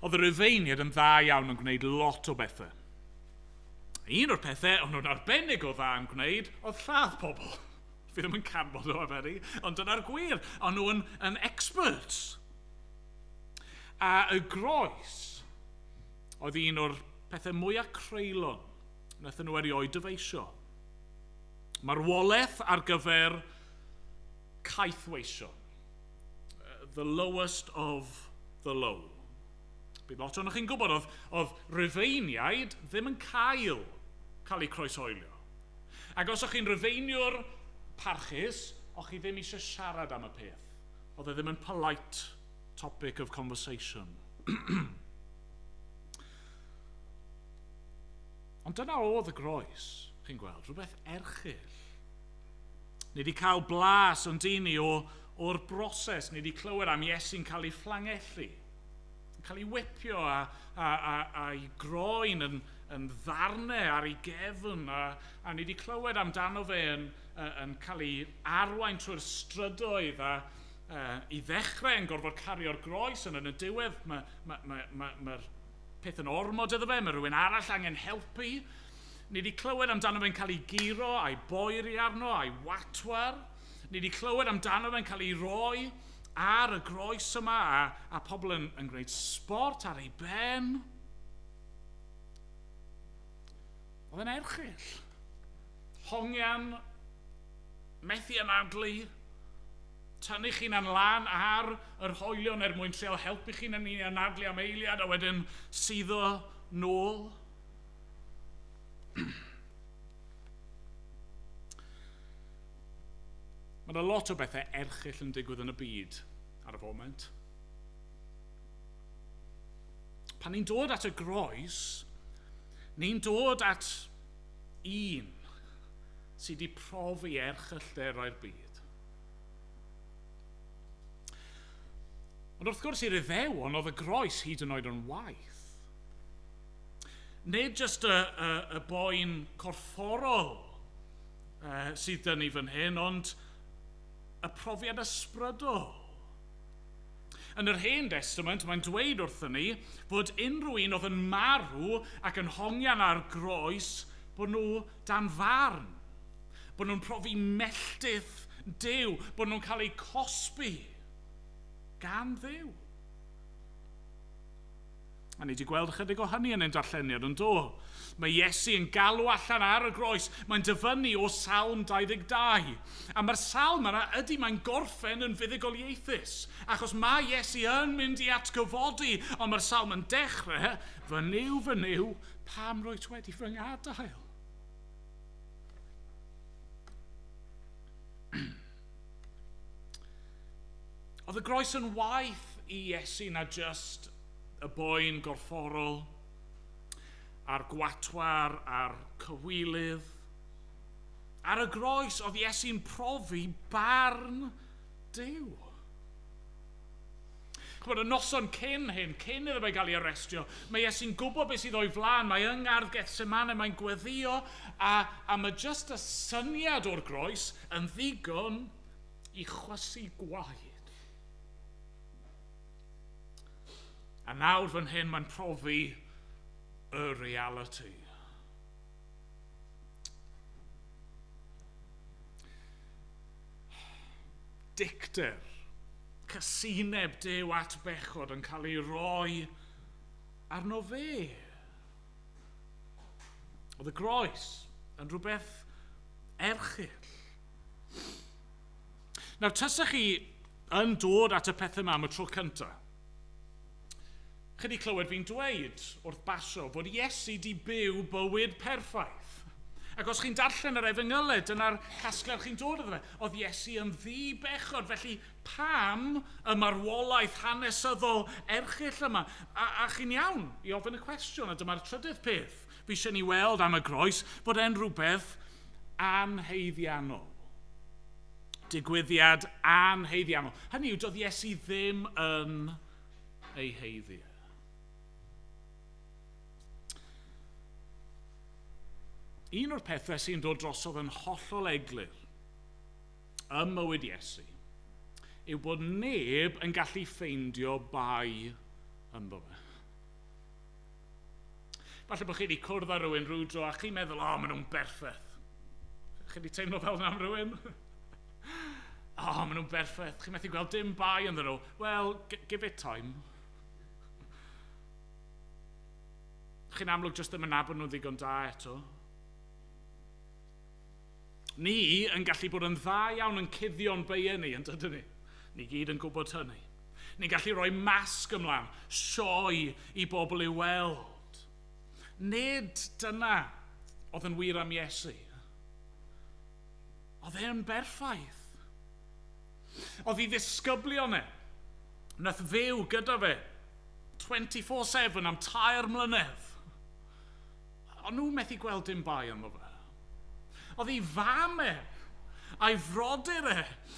Oedd y Rufeiniaid yn dda iawn yn gwneud lot o bethau. Un o'r pethau o'n nhw'n arbennig o dda yn gwneud oedd lladd pobl. Fi ddim yn canfod o aferi, ond dyna'r gwir. O'n nhw'n yn experts. A y groes oedd un o'r pethau mwyaf creulon wnaethon nhw erioed dyfeisio. Marwolaeth ar gyfer caethweision. The lowest of the low. Bydd lot ohonoch chi'n gwybod, oedd Rufeiniaid ddim yn cael eu croeshoelio. Ac os o'ch chi'n Rufeiniwr parchus, o'ch chi ddim eisiau siarad am y peth. Oedd e ddim yn polite topic of conversation. Ond dyna oedd y groes, chi'n gweld, rhywbeth erchyll. Ni wedi cael blas ond dyn ni o'r broses, ni wedi clywed am Iesu'n cael ei fflangellu, yn cael ei wipio a'i groen yn ddarnau ar ei gefn, a ni wedi clywed amdano fe yn cael ei arwain trwy'r strydoedd a i ddechrau yn gorfod cario'r groes, ond yn y diwedd mae'r peth yn ormod iddo fe, mae rhywun arall angen helpu. Ni wedi clywed amdano fe'n cael ei guro a'i boeri arno, a'i watwar. Ni wedi clywed amdano fe'n cael ei roi ar y groes yma a pobl yn gwneud sport ar ei ben. Oedd e'n erchyll. Hongian, methu anadlu, tynnu chi'n lan ar yr hoelion er mwyn trial helpu chi'n anadlu am eiliad a wedyn suddo nôl. Mae yna lot o bethau erchyll yn digwydd yn y byd ar y foment. Pan ni'n dod at y groes, ni'n dod at un sydd wedi profi erchyllterau'r byd. Ond wrth gwrs i'r Iddewon oedd y groes hyd yn oed yn waith. Nid jyst y boen corfforol sydd dyn ni fan hyn, ond y profiad ysbrydol. Yn yr Hen Testament, mae'n dweud wrthyn ni fod unrhyw un oedd yn marw ac yn hongian ar groes bod nhw dan farn. Bod nhw'n profi melltith Duw, bod nhw'n cael eu cosbi gan Dduw. A ni wedi gweld ychydig o hynny yn ein darlleniad, yn do? Mae Iesu yn galw allan ar y groes. Mae'n dyfynnu o Salm 22. A mae'r salm yna, ydy, mae'n gorffen yn fuddugoliaethus. Achos mae Iesu yn mynd i atgyfodi, ond mae'r salm yn dechrau, fy Nuw, fy Nuw, pam rwyt wedi fy ngadael? Oedd y groes yn waeth i Iesu na just y boen gorfforol, a'r gwatwar, a'r cywilydd. Ar y groes, oedd Iesu'n profi barn Duw. Ch'mod, y noson cyn hyn, cyn iddo fe gael ei arestio, mae Iesu'n gwybod beth sydd o'i flaen, mae yng ngardd Gethsemane, mae'n gweddio, a mae just y syniad o'r groes yn ddigon i chwysu gwaed. A nawr fan hyn mae'n profi y reality. Dicter, casineb Duw at bechod yn cael ei roi arno fe. Oedd y groes yn rhywbeth erchyll. Nawr, tasach chi yn dod at y pethau yma am y tro cyntaf, chi wedi clywed fi'n dweud wrth basio fod Iesu di byw bywyd perffaith. Ac os chi'n darllen yr efengylau, dyna'r casgliad chi'n dod iddo fe. Oedd Iesu yn ddi-bechod, felly pam y marwolaeth hanesyddol erchyll yma? A chi'n iawn i ofyn y cwestiwn, a dyma'r trydydd peth. Fi eisiau ni weld am y groes bod e'n rhywbeth anhaeddiannol. Digwyddiad anhaeddiannol. Hynny yw, doedd Iesu ddim yn ei haeddu. Un o'r pethau sy'n dod drosodd yn hollol eglur ym mywyd Iesu yw bod neb yn gallu ffeindio bai ynddo fe. Falle bod chi wedi cwrdd â rhywun rhyw dro a chi'n meddwl, o, maen nhw'n berffaith. Chi wedi teimlo fel yna am rhywun? O, maen nhw'n berffaith. Chi'n methu gweld dim bai ynddyn nhw. Well, give it time. Chi'n amlwg jyst ddim yn nabod nhw'n ddigon da eto. Ni yn gallu bod yn dda iawn yn cuddio'n beiau ni, yn dydyn ni? Ni gyd yn gwybod hynny. Ni'n gallu rhoi masg ymlaen, sioe i bobl i'w weld. Nid dyna oedd yn wir am Iesu. Oedd e'n berffaith. Oedd ei ddisgyblion e, nath fyw gyda fe 24/7 am 3 mlynedd. Ond nhw methu gweld dim bai ynddo fe. Oedd ei fam e, a'i frodyr e,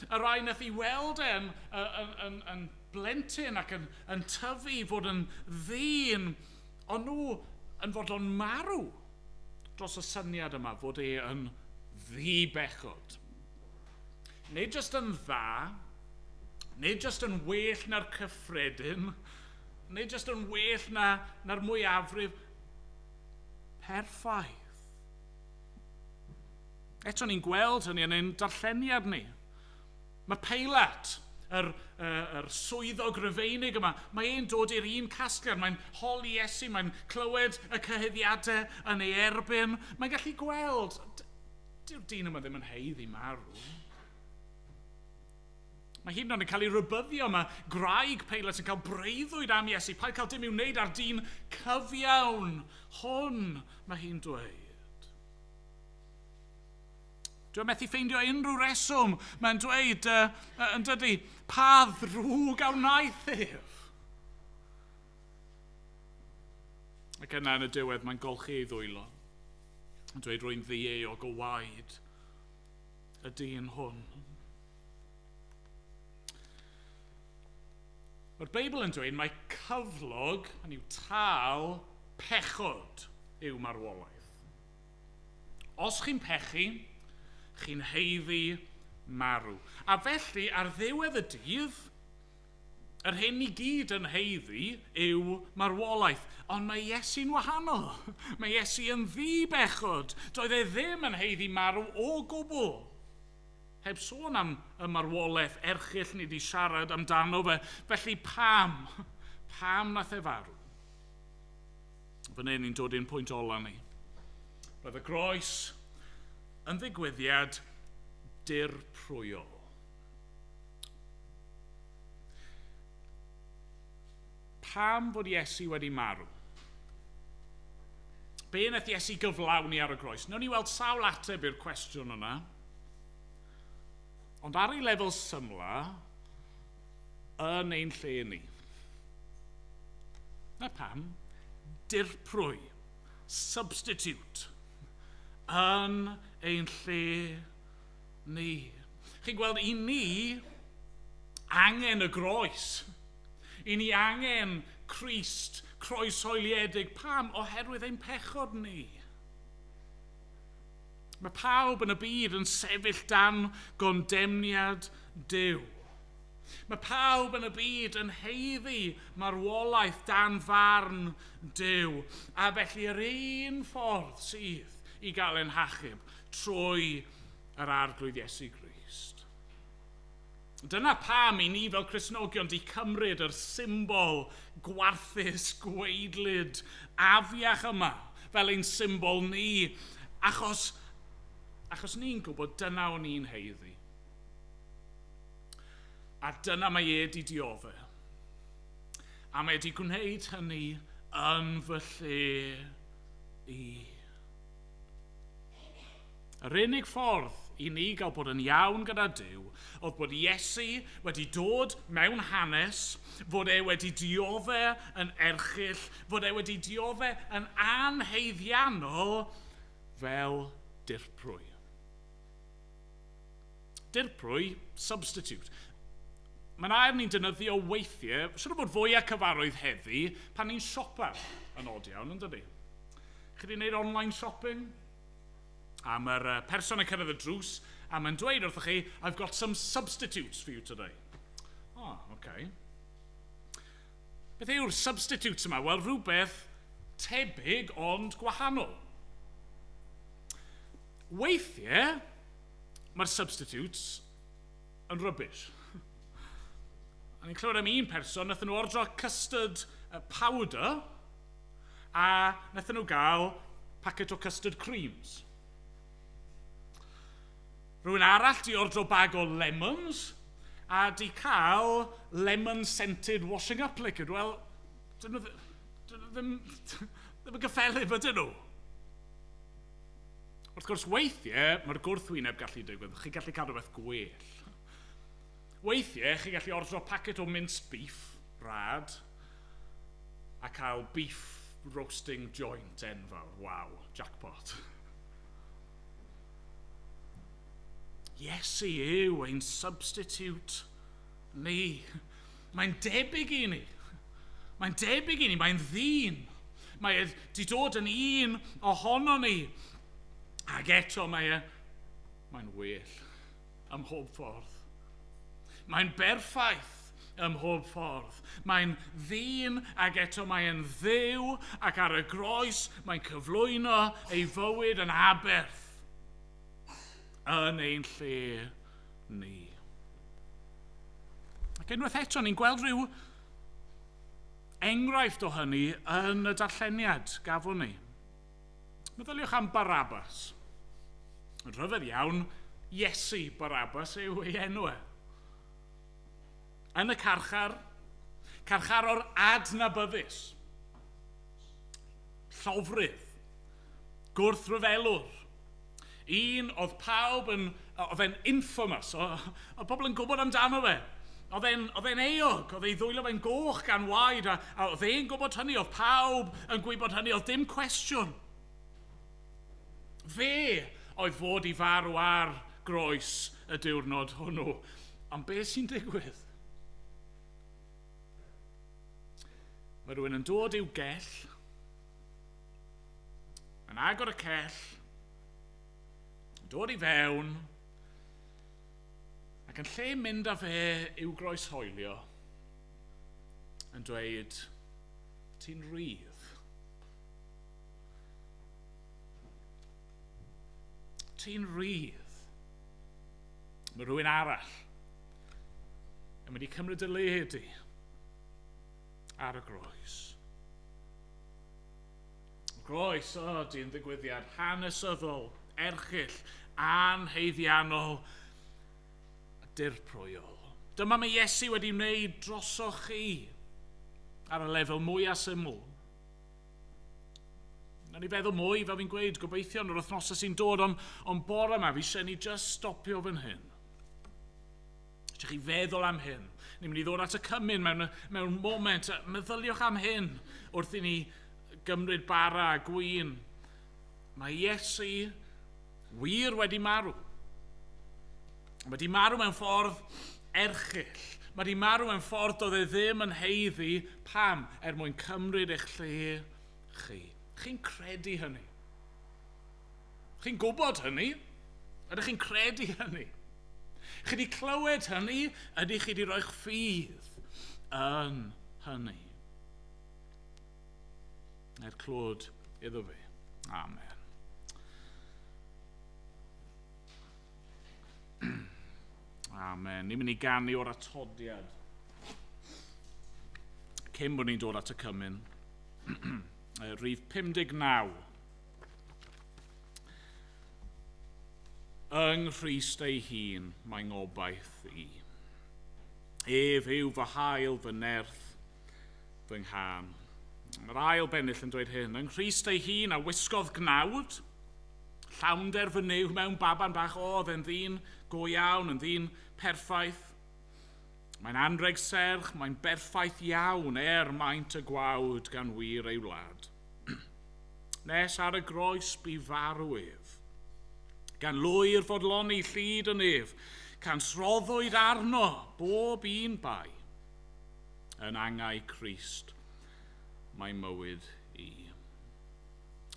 y rai nath i weld e yn blentyn ac yn tyfu i fod yn ddyn, ond nhw yn fodlon marw dros y syniad yma fod e yn ddi-bechod. Nid jyst yn dda, nid jyst yn well na'r cyffredin, nid jyst yn well na'r mwyafrif, perffaith. Eto ni'n gweld hynny yn ein darlleniad ni. Mae Peilat, yr swyddog Rufeinig yma, mae e'n dod i'r un casgliad. Mae'n holi Iesu, mae'n clywed y cyhuddiadau yn ei erbyn. Mae'n gallu gweld, dyw'r dyn yma ddim yn haeddu marw. Mae hyd yn oed yn cael ei rybuddio, mae gwraig Peilat yn cael breuddwyd am Iesu. Paid cael dim i'w wneud â'r dyn cyfiawn hwn, mae hi'n dweud. Dwi'n methu ffeindio unrhyw reswm. Mae'n dweud, yn dydy, pa ddrwg a wnaeth ef? Ac yna yn y diwedd, mae'n golchi ei ddwylo. Yn dweud, rwy'n ddieuog o waed y dyn hwn. Mae'r Beibl yn dweud mae cyflog, hynny yw tâl, pechod yw marwolaeth. Os chi'n pechu, chi'n haeddu marw. A felly, ar ddiwedd y dydd, Yr hyn i gyd yn haeddu yw marwolaeth, ond mae Iesu'n wahanol. Mae Iesu yn ddi-bechod. Doedd e ddim yn haeddu marw o gwbl. Heb sôn am y marwolaeth erchyll ni wedi siarad amdano fe. Felly pam? Pam nath e farw? Fan hyn ni'n dod i'n pwynt ola ni. Roedd y groes yn ddigwyddiad dirprwyol. Pam fod Iesu wedi marw? Be wnaeth Iesu gyflawni ar y groes? Nawn ni weld sawl ateb i'r cwestiwn yna. Ond ar ei lefel symla, yn ein lle ni. Na pam? Dirprwy. Substitute. Yn ein lle ni. Chi'n gweld, i ni angen y groes. I ni angen Crist croeshoeliedig. Pam? Oherwydd ein pechod ni. Mae pawb yn y byd yn sefyll dan gondemniad Duw. Mae pawb yn y byd yn haeddu marwolaeth dan farn Duw. A felly yr un ffordd sydd i gael ein hachub trwy yr Arglwydd Iesu Grist. Dyna pam i ni fel Cristnogion di cymryd yr symbol gwarthus, gwaedlyd, afiach yma fel ein symbol ni, achos ni'n gwybod dyna o'n ni'n haeddu. A dyna mae e di diodde. A mae e di gwneud hynny yn fy lle i. Yr unig ffordd i ni gael bod yn iawn gyda Duw oedd bod Iesu wedi dod mewn hanes, fod e wedi diodde yn erchyll, fod e wedi diodde yn anhaeddiannol fel dirprwy. Dirprwy, substitute. Mae'n air ni'n defnyddio weithiau, siŵr o fod fwy a cyfarwydd heddi, pan ni'n siopa yn od iawn, yn dydi? Chi wedi gwneud online shopping? A mae'r person yn cyrraedd y drws, a mae'n dweud wrthych chi, I've got some substitutes for you today. Oh, okay. Beth yw'r substitutes yma? Wel, rhywbeth tebyg ond gwahanol. Weithiau, mae'r substitutes yn rubbish. A ni'n clywed am un person, nathon nhw ordro custard powder, a nathon nhw gael packet o custard creams. Rhywun arall di ordro bag o lemons a di cael lemon-scented washing up liquid. Wel, dyn nhw ddim yn gyffelyb ydyn nhw. Wrth gwrs, weithiau, mae'r gwrthwyneb gallu digwydd. Chi'n gallu cael rhywbeth gwell. Weithiau, chi'n gallu ordro packet o minced beef, rad, a cael beef roasting joint enfawr. Waw, jackpot. Iesu yw ein substitute ni. Mae'n debyg i ni. Mae'n debyg i ni, mae'n ddyn. Mae e di dod yn un ohono ni. Ac eto mae'n well ym mhob ffordd. Mae'n berffaith ym mhob ffordd. Mae'n ddyn ac eto mae'n dduw ac ar y groes mae'n cyflwyno ei fywyd yn aberth yn ein lle ni. Ac unwaith eto, ni'n gweld rhyw enghraifft o hynny yn y darlleniad gafon ni. Meddyliwch am Barabbas. Yn rhyfedd iawn, Iesu Barabbas yw ei enw e. Yn y carchar, carcharor adnabyddus, llofrudd, gwrthryfelwr, un oedd pawb yn, oedd e'n infamous, oedd pobl yn gwybod amdano fe. Oedd e'n euog, oedd ei ddwylo fe'n goch gan waed, a oedd e'n gwybod hynny, oedd pawb yn gwybod hynny, oedd dim cwestiwn. Fe oedd fod i farw ar groes y diwrnod hwnnw. Ond beth sy'n digwydd? Mae rhywun yn dod i'w gell, yn agor y cell, dod i fewn, ac yn lle mynd â fe i'w groeshoelio, yn dweud, ti'n rhydd. Ti'n rhydd. Mae rhywun arall yn mynd i cymryd y le di ar y groes. Y groes ydy'n ddigwyddiad hanesyddol, erchyll, anheiddiannol, a dirprwyol. Dyma mae Iesu wedi wneud drosoch chi ar y lefel mwyaf syml. Nawn ni feddwl mwy, fel fi'n gweud, gobeithio yn yr wythnosau sy'n dod, ond bore yma fi eisiau ni just stopio fan hyn. Eisiau chi feddwl am hyn. Ni'n mynd i ddod at y cymun mewn moment. Meddyliwch am hyn wrth i ni gymryd bara a gwin. Mae Iesu wir wedi marw. Mae wedi marw mewn ffordd erchyll. Mae wedi marw mewn ffordd doedd e ddim yn haeddu. Pam? Er mwyn cymryd eich lle chi. Chi'n credu hynny? Chi'n gwybod hynny? Ydych chi'n credu hynny? Chi wedi clywed hynny? Ydych chi wedi rhoi'ch ffydd yn hynny? Er clod iddo fe. Amen. Amen. Ni'n mynd i ganu o'r atodiad. Cyn bod ni'n dod at y cymun. Rhif 59. Yng Nghrist ei hun mae ngobaith i. Ef yw fy hael, fy nerth, fy nghân. Mae'r ail bennill yn dweud hyn. Yng Nghrist ei hun a wisgodd gnawd, llawnder fy Nuw mewn baban bach oedd yn ddyn go iawn, yn ddyn perffaith. Mae'n anrheg serch, mae'n berffaith iawn er maint y gwawd gan wir ei wlad. Nes ar y groes bu farw ef. Gan lwyr fodloni llid yn ef, cansroddwyd arno bob un bai. Yn angau Crist, mae mywyd i.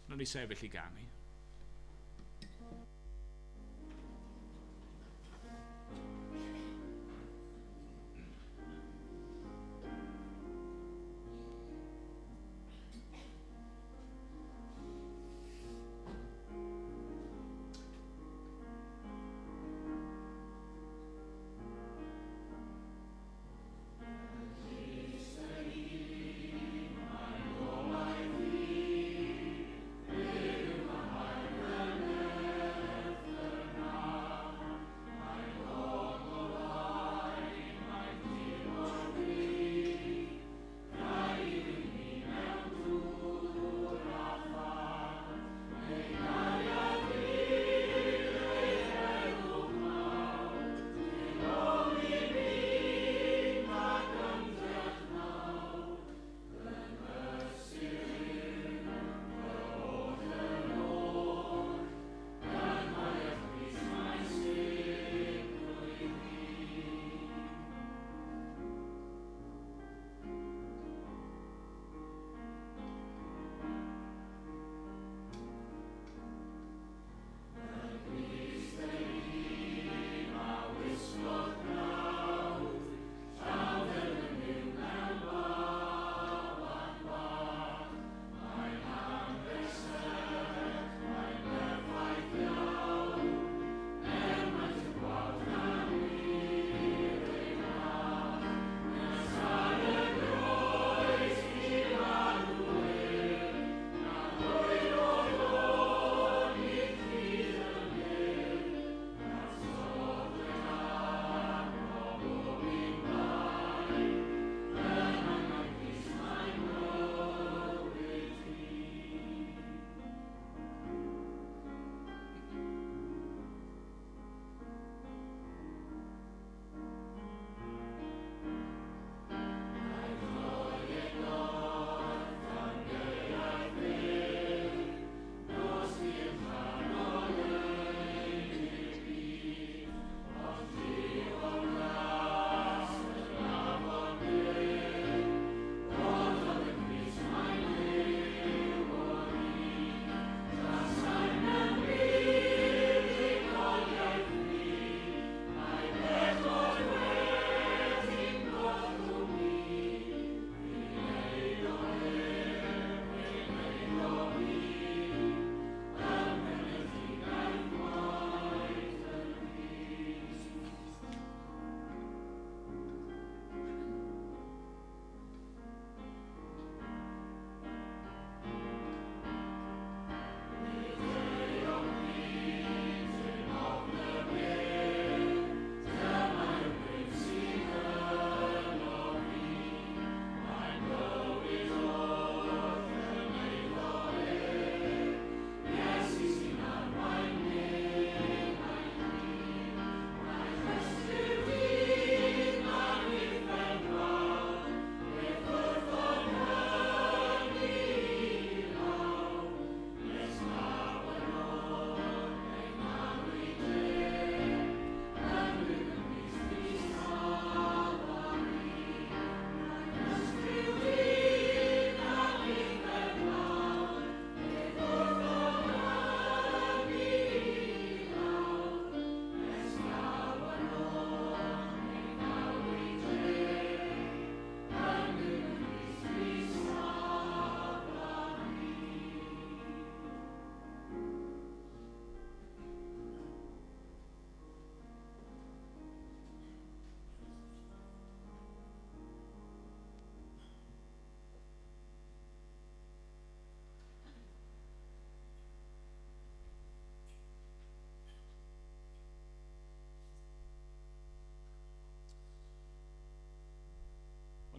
Nawn ni sefyll i ganu.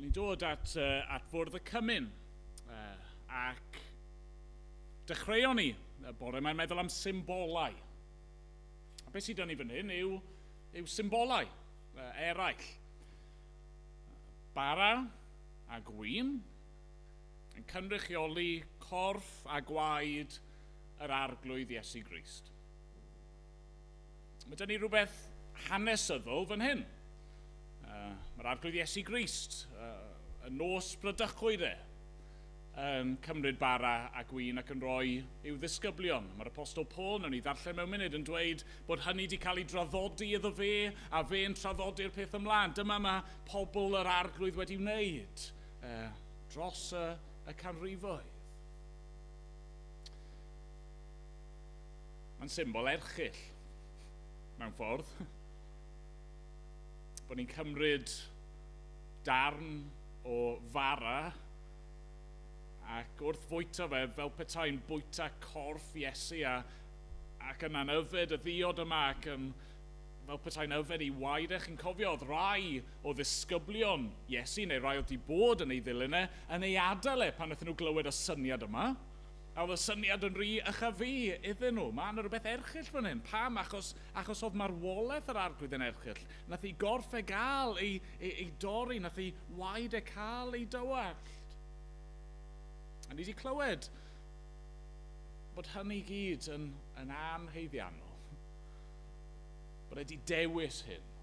Ni'n dod at fwrdd y cymun ac dechreuon ni y bore mae'n meddwl am symbolau. A beth sydd 'da ni fan hyn yw symbolau eraill. Bara a gwin yn cynrychioli corff a gwaed yr Arglwydd Iesu Grist. Mae 'da ni rhywbeth hanesyddol fan hyn. Mae'r Arglwydd Iesu Grist, y nos bradychwyd e, yn cymryd bara a gwin ac yn rhoi i'w ddisgyblion. Mae'r Apostol Paul, nawn ni ddarllen mewn munud, yn dweud bod hynny wedi cael ei draddodi iddo fe, a fe'n traddodi'r peth ymlaen. Dyma mae pobl yr Arglwydd wedi wneud dros y canrifoedd. Mae'n symbol erchyll, mewn ffordd. Bod ni'n cymryd darn o fara ac wrth fwyta fe fel petai'n bwyta corff Iesu ac yna'n yfed y ddiod yma ac yn, fel petai'n yfed ei waed e. Chi'n cofio, oedd rai o ddisgyblion Iesu, neu rai oedd wedi bod yn ei ddilyn e, yn ei adael e pan wnaethon nhw glywed y syniad yma. A oedd y syniad yn rhy ychafu iddyn nhw. Mae yna rhywbeth erchyll fan hyn. Pam? Achos oedd marwolaeth yr Arglwydd yn erchyll. Nath ei gorff e gael ei dorri, nath ei waed e cael ei dywallt. A ni wedi clywed bod hynny gyd yn anhaeddiannol. Bod e wedi dewis hyn.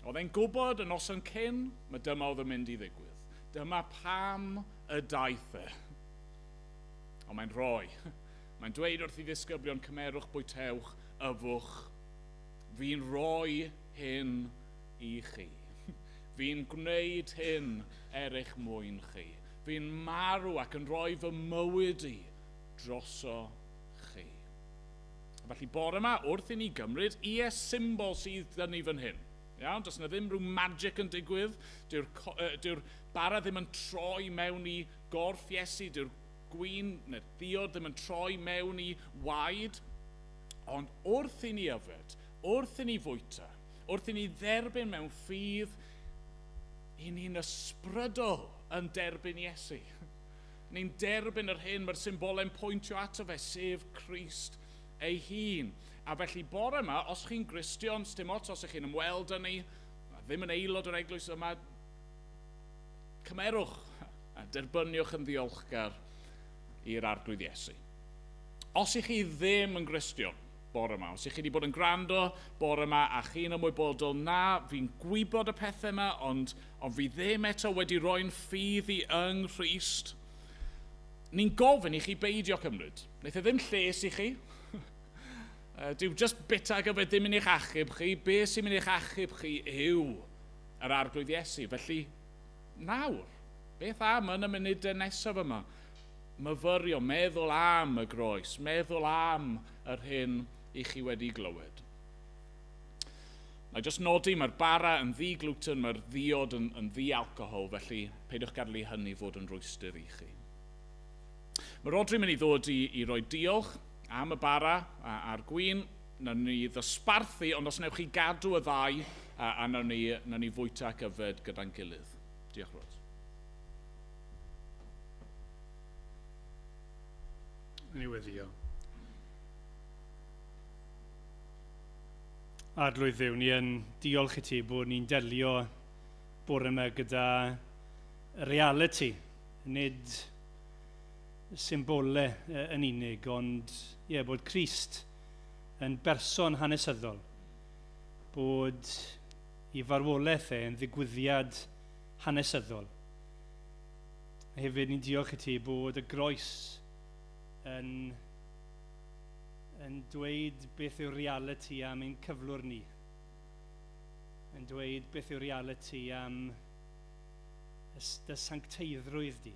Oedd e'n gwybod y noson cyn, mae dyma oedd yn mynd i ddigwydd. Dyma pam y daeth e. Ond mae'n rhoi. Mae'n dweud wrth i ddisgyblion, cymerwch, bwytewch, yfwch. Fi'n rhoi hyn i chi. Fi'n gwneud hyn er eich mwyn chi. Fi'n marw ac yn rhoi fy mywyd i droso chi. Felly bore yma, wrth i ni gymryd, ie symbol sydd 'da ni fan hyn. Iawn, does yna ddim rhyw magic yn digwydd. Dyw'r bara ddim yn troi mewn i gorff Iesu. Dyw'r gwin neu'r diod ddim yn troi mewn i waed. Ond wrth i ni yfed, wrth i ni fwyta, wrth i ni dderbyn mewn ffydd, i ni'n ysbrydol yn derbyn Iesu. Ni'n derbyn yr hyn mae'r symbolau'n pwyntio ato fe, sef Crist ei hun. A felly bore yma, os chi'n Gristion, sdim ots os ych chi'n ymweld â ni, ddim yn aelod o'r eglwys yma, cymerwch a derbyniwch yn ddiolchgar i'r Arglwydd Iesu. Os ych chi ddim yn Gristion bore yma, os ych chi wedi bod yn gwrando bore yma a chi'n ymwybodol, na, fi'n gwybod y pethau yma, ond fi ddim eto wedi roi'n ffydd i yng Nghrist, ni'n gofyn i chi beidio cymryd. Wneith e ddim lles i chi. Dyw just bita ag yfed ddim yn eich achub chi. Be sy'n mynd i'ch achub chi yw yr Arglwydd Iesu. Felly, nawr, beth am yn y munudau nesaf yma? Myfyrio, meddwl am y groes, meddwl am yr hyn i chi wedi glywed. Na i jyst nodi, mae'r bara yn ddi-gluten, mae'r ddiod yn ddi-alcohol, felly peidiwch gadael i hynny fod yn rwystr i chi. Mae Rodri yn mynd i ddod i roi diolch am y bara a'r gwin. Nawn ni ddosbarthu, ond os wnewch chi gadw y ddau, a nawn ni fwyta ac yfed gyda'n gilydd. Diolch, Rod.
Ni weddio. Arglwydd Dduw, ni yn diolch i ti bod ni'n delio bore yma gyda reality, nid symbolau yn unig, ond ie, bod Crist yn berson hanesyddol, bod ei farwolaeth e yn ddigwyddiad hanesyddol. A hefyd ni'n diolch i ti bod y groes yn dweud beth yw'r reality am ein cyflwr ni. Yn dweud beth yw'r reality am dy sancteiddrwydd di.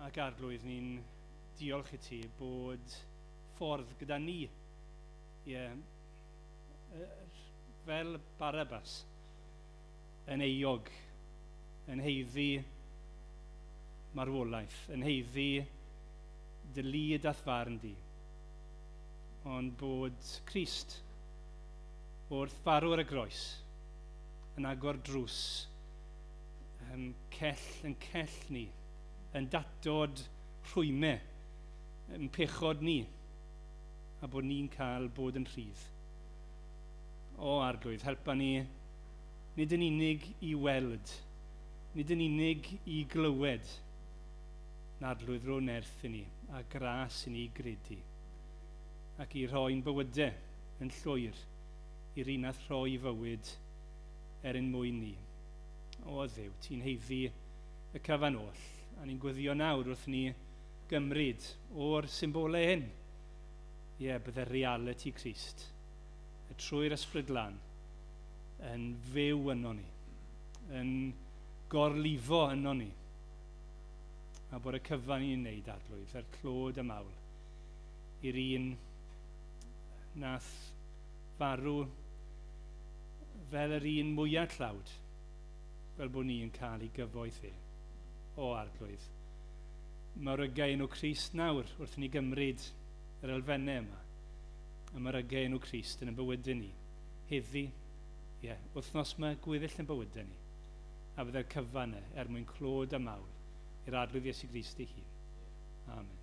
Ac Arglwydd, ni'n diolch i ti bod ffordd gyda ni, ie, fel Barabbas, yn euog, yn haeddu marwolaeth, yn haeddu dy lid a'th farn di. Ond bod Crist wrth farw ar y groes yn agor drws Cell yn cell ni, yn datod rhwymau, yn pechod ni, a bod ni'n cael bod yn rhydd. O Arglwydd, helpa ni nid yn unig i weld, nid yn unig i glywed, na Arglwydd ro nerth i ni a gras i ni gredu, ac i rhoi'n bywydau yn llwyr i'r un nath rhoi fywyd er ein mwyn ni. O Dduw, ti'n haeddu y cyfan oll, a ni'n gweddio nawr wrth ni gymryd o'r symbolau hyn. Ie, bydde reality Crist, y trwy'r Ysbryd Glân, yn fyw yno ni, yn gorlifo yno ni, a bod y cyfan i'n wneud, Arglwydd, er clod a mawl, i'r un nath farw fel yr un mwyaf tlawd, fel bod ni yn cael ei gyfoeth e. O Arglwydd, mawryga enw Crist nawr wrth ni gymryd yr elfennau yma, a mawryga enw Crist yn y bywydau ni, heddi, ie, wythnos yma gweddill yn bywydau ni, a fydde'r cyfan er mwyn clod a mawl i'r Arglwydd Iesu Grist ei hun. Amen.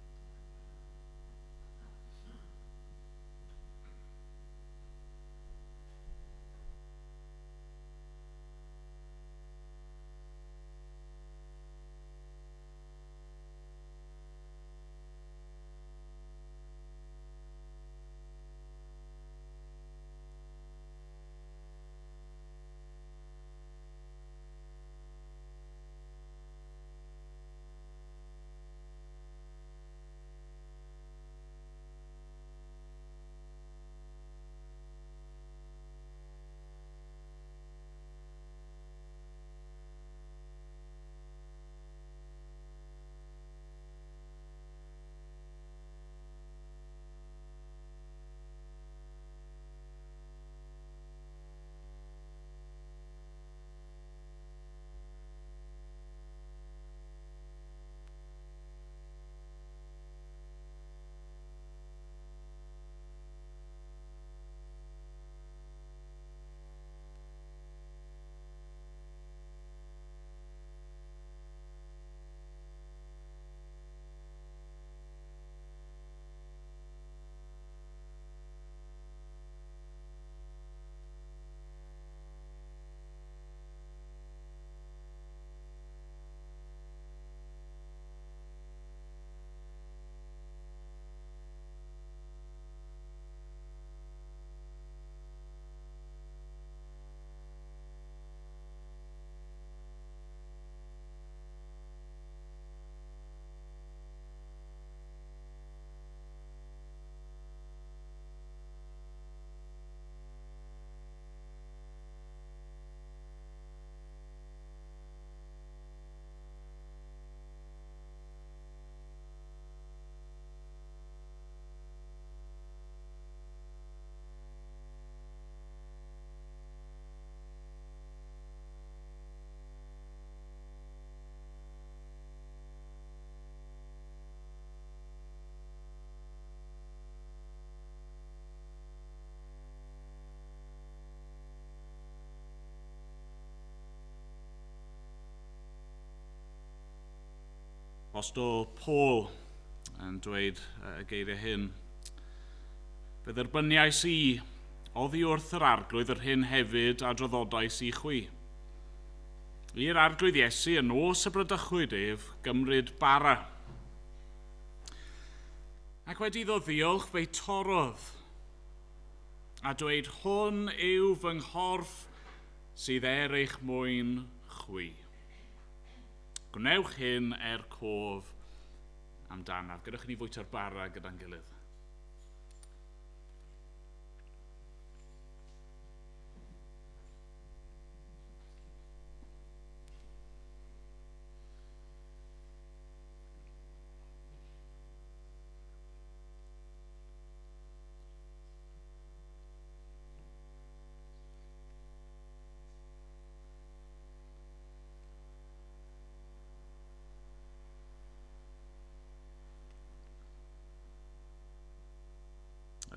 Apostol Paul yn dweud y geiriau hyn. Fe dderbyniais i oddi wrth yr Arglwydd yr hyn hefyd a draddodais i chwi. I'r Arglwydd Iesu yn nos y bradychwyd ef gymryd bara. Ac wedi iddo ddiolch fe'i torrodd a dweud, hwn yw fy nghorff sydd er eich mwyn chwi. Gwnewch hyn er cof amdanaf. Gadewch i ni fwyta'r bara gyda'n gilydd.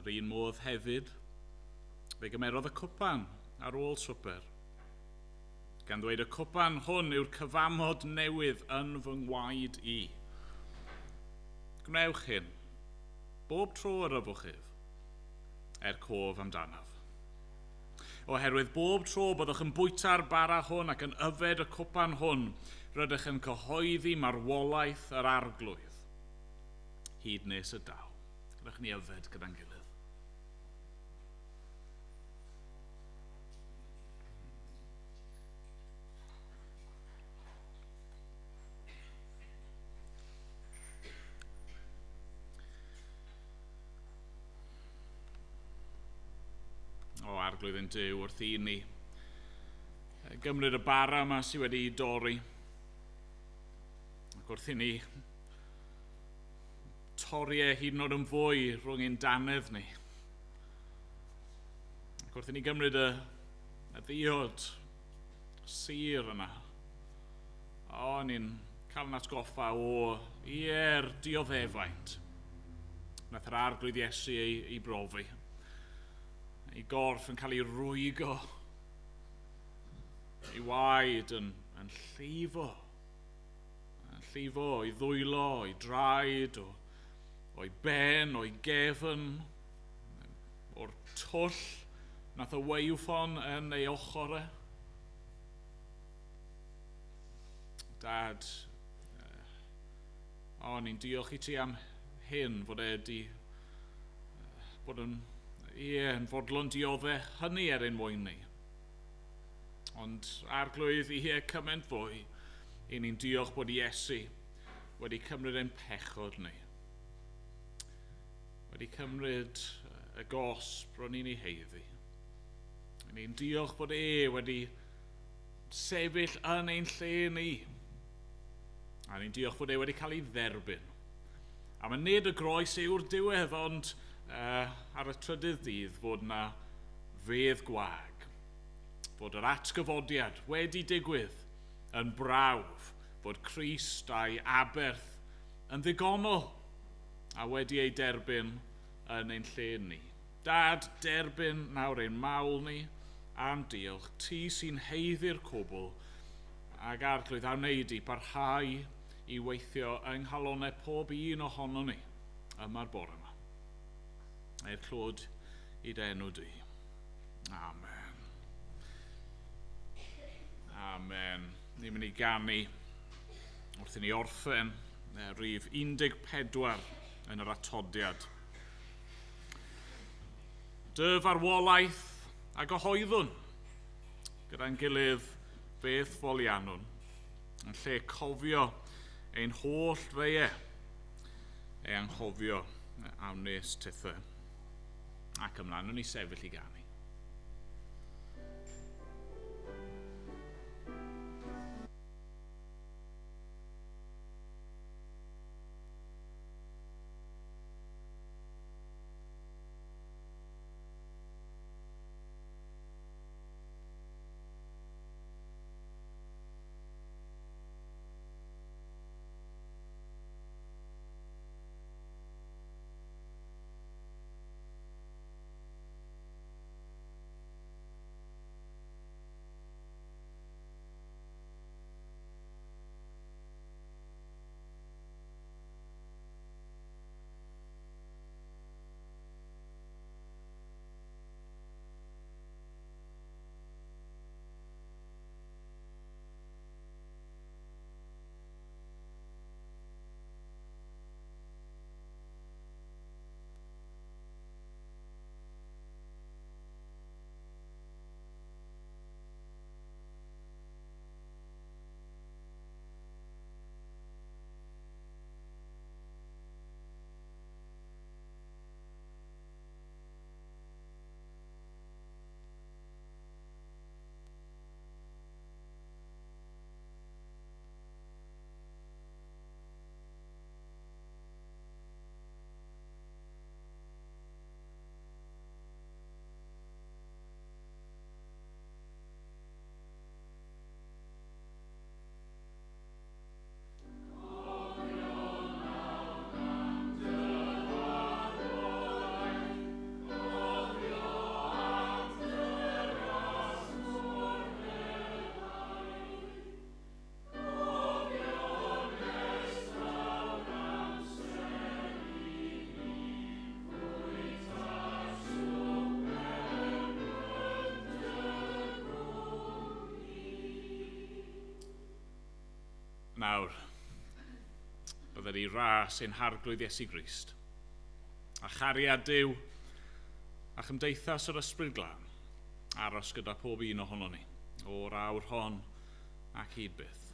Yr un modd hefyd, fe gymerodd y cwpan ar ôl swper, Gan ddweud, y cwpan hwn yw'r cyfamod newydd yn fy ngwaed i. Gwnewch hyn, bob tro yr yfwch ef, er cof amdanaf. Oherwydd bob tro byddwch yn bwyta'r bara hwn ac yn yfed y cwpan hwn, rydych yn cyhoeddi marwolaeth yr Arglwydd, hyd nes y daw. Rydych ni yfed gyda'n gilydd. O Arglwydd ein Duw, wrth i ni gymryd y bara yma sydd wedi'i dorri, ac wrth i ni torri e hyd yn oed yn fwy rhwng ein dannedd ni, ac wrth i ni gymryd y ddiod sur yna, o, ni'n cael yn atgoffa o ie'r dioddefaint nath yr Arglwydd Iesu ei brofi. Ei gorff yn cael ei rwygo, ei waed yn llifo, o'i ddwylo, o'i draed, o'i ben, o'i gefn, o'r twll nath y waywffon yn ei ochr e. Dad, o, ni'n diolch i ti am hyn, fod e di bod yn, ie, yn fodlon dioddef hynny er ein mwyn ni. Ond Arglwydd, ie, cymaint fwy, i ni'n diolch bod Iesu wedi cymryd ein pechod ni. Wedi cymryd y gosb ro'n ni'n ei haeddu. I ni'n diolch bod e wedi sefyll yn ein lle ni. A ni'n diolch bod e wedi cael ei dderbyn. A mae nid y groes yw'r diwedd, ond ar y trydydd dydd fod yna fedd gwag, fod yr atgyfodiad wedi digwydd yn brawf, fod Crist a'i aberth yn ddigonol a wedi ei derbyn yn ein lle ni. Dad, derbyn nawr ein mawl ni a'n diolch, ti sy'n haeddu'r cwbl, ac Arglwydd a wneud i barhau i weithio yng nghalonnau pob un ohono ni yma'r bore yma. Er clod i dy enw di. Amen. Amen. Ni'n mynd i ganu wrth i ni orffen rhif 14 yn yr atodiad. Dy farwolaeth a gyhoeddwn gyda'n gilydd beth foliannwn, yn lle cofio ein holl feiau, ei anghofio am nes tithau. Ac ymlaen, nhw'n i sefyll i ganu. Nawr, byddai i ras ein harglwydd Iesu Grist, a chariad Duw a chymdeithas yr Ysbryd Glân aros gyda pob un ohono ni, o'r awr hon ac hyd byth.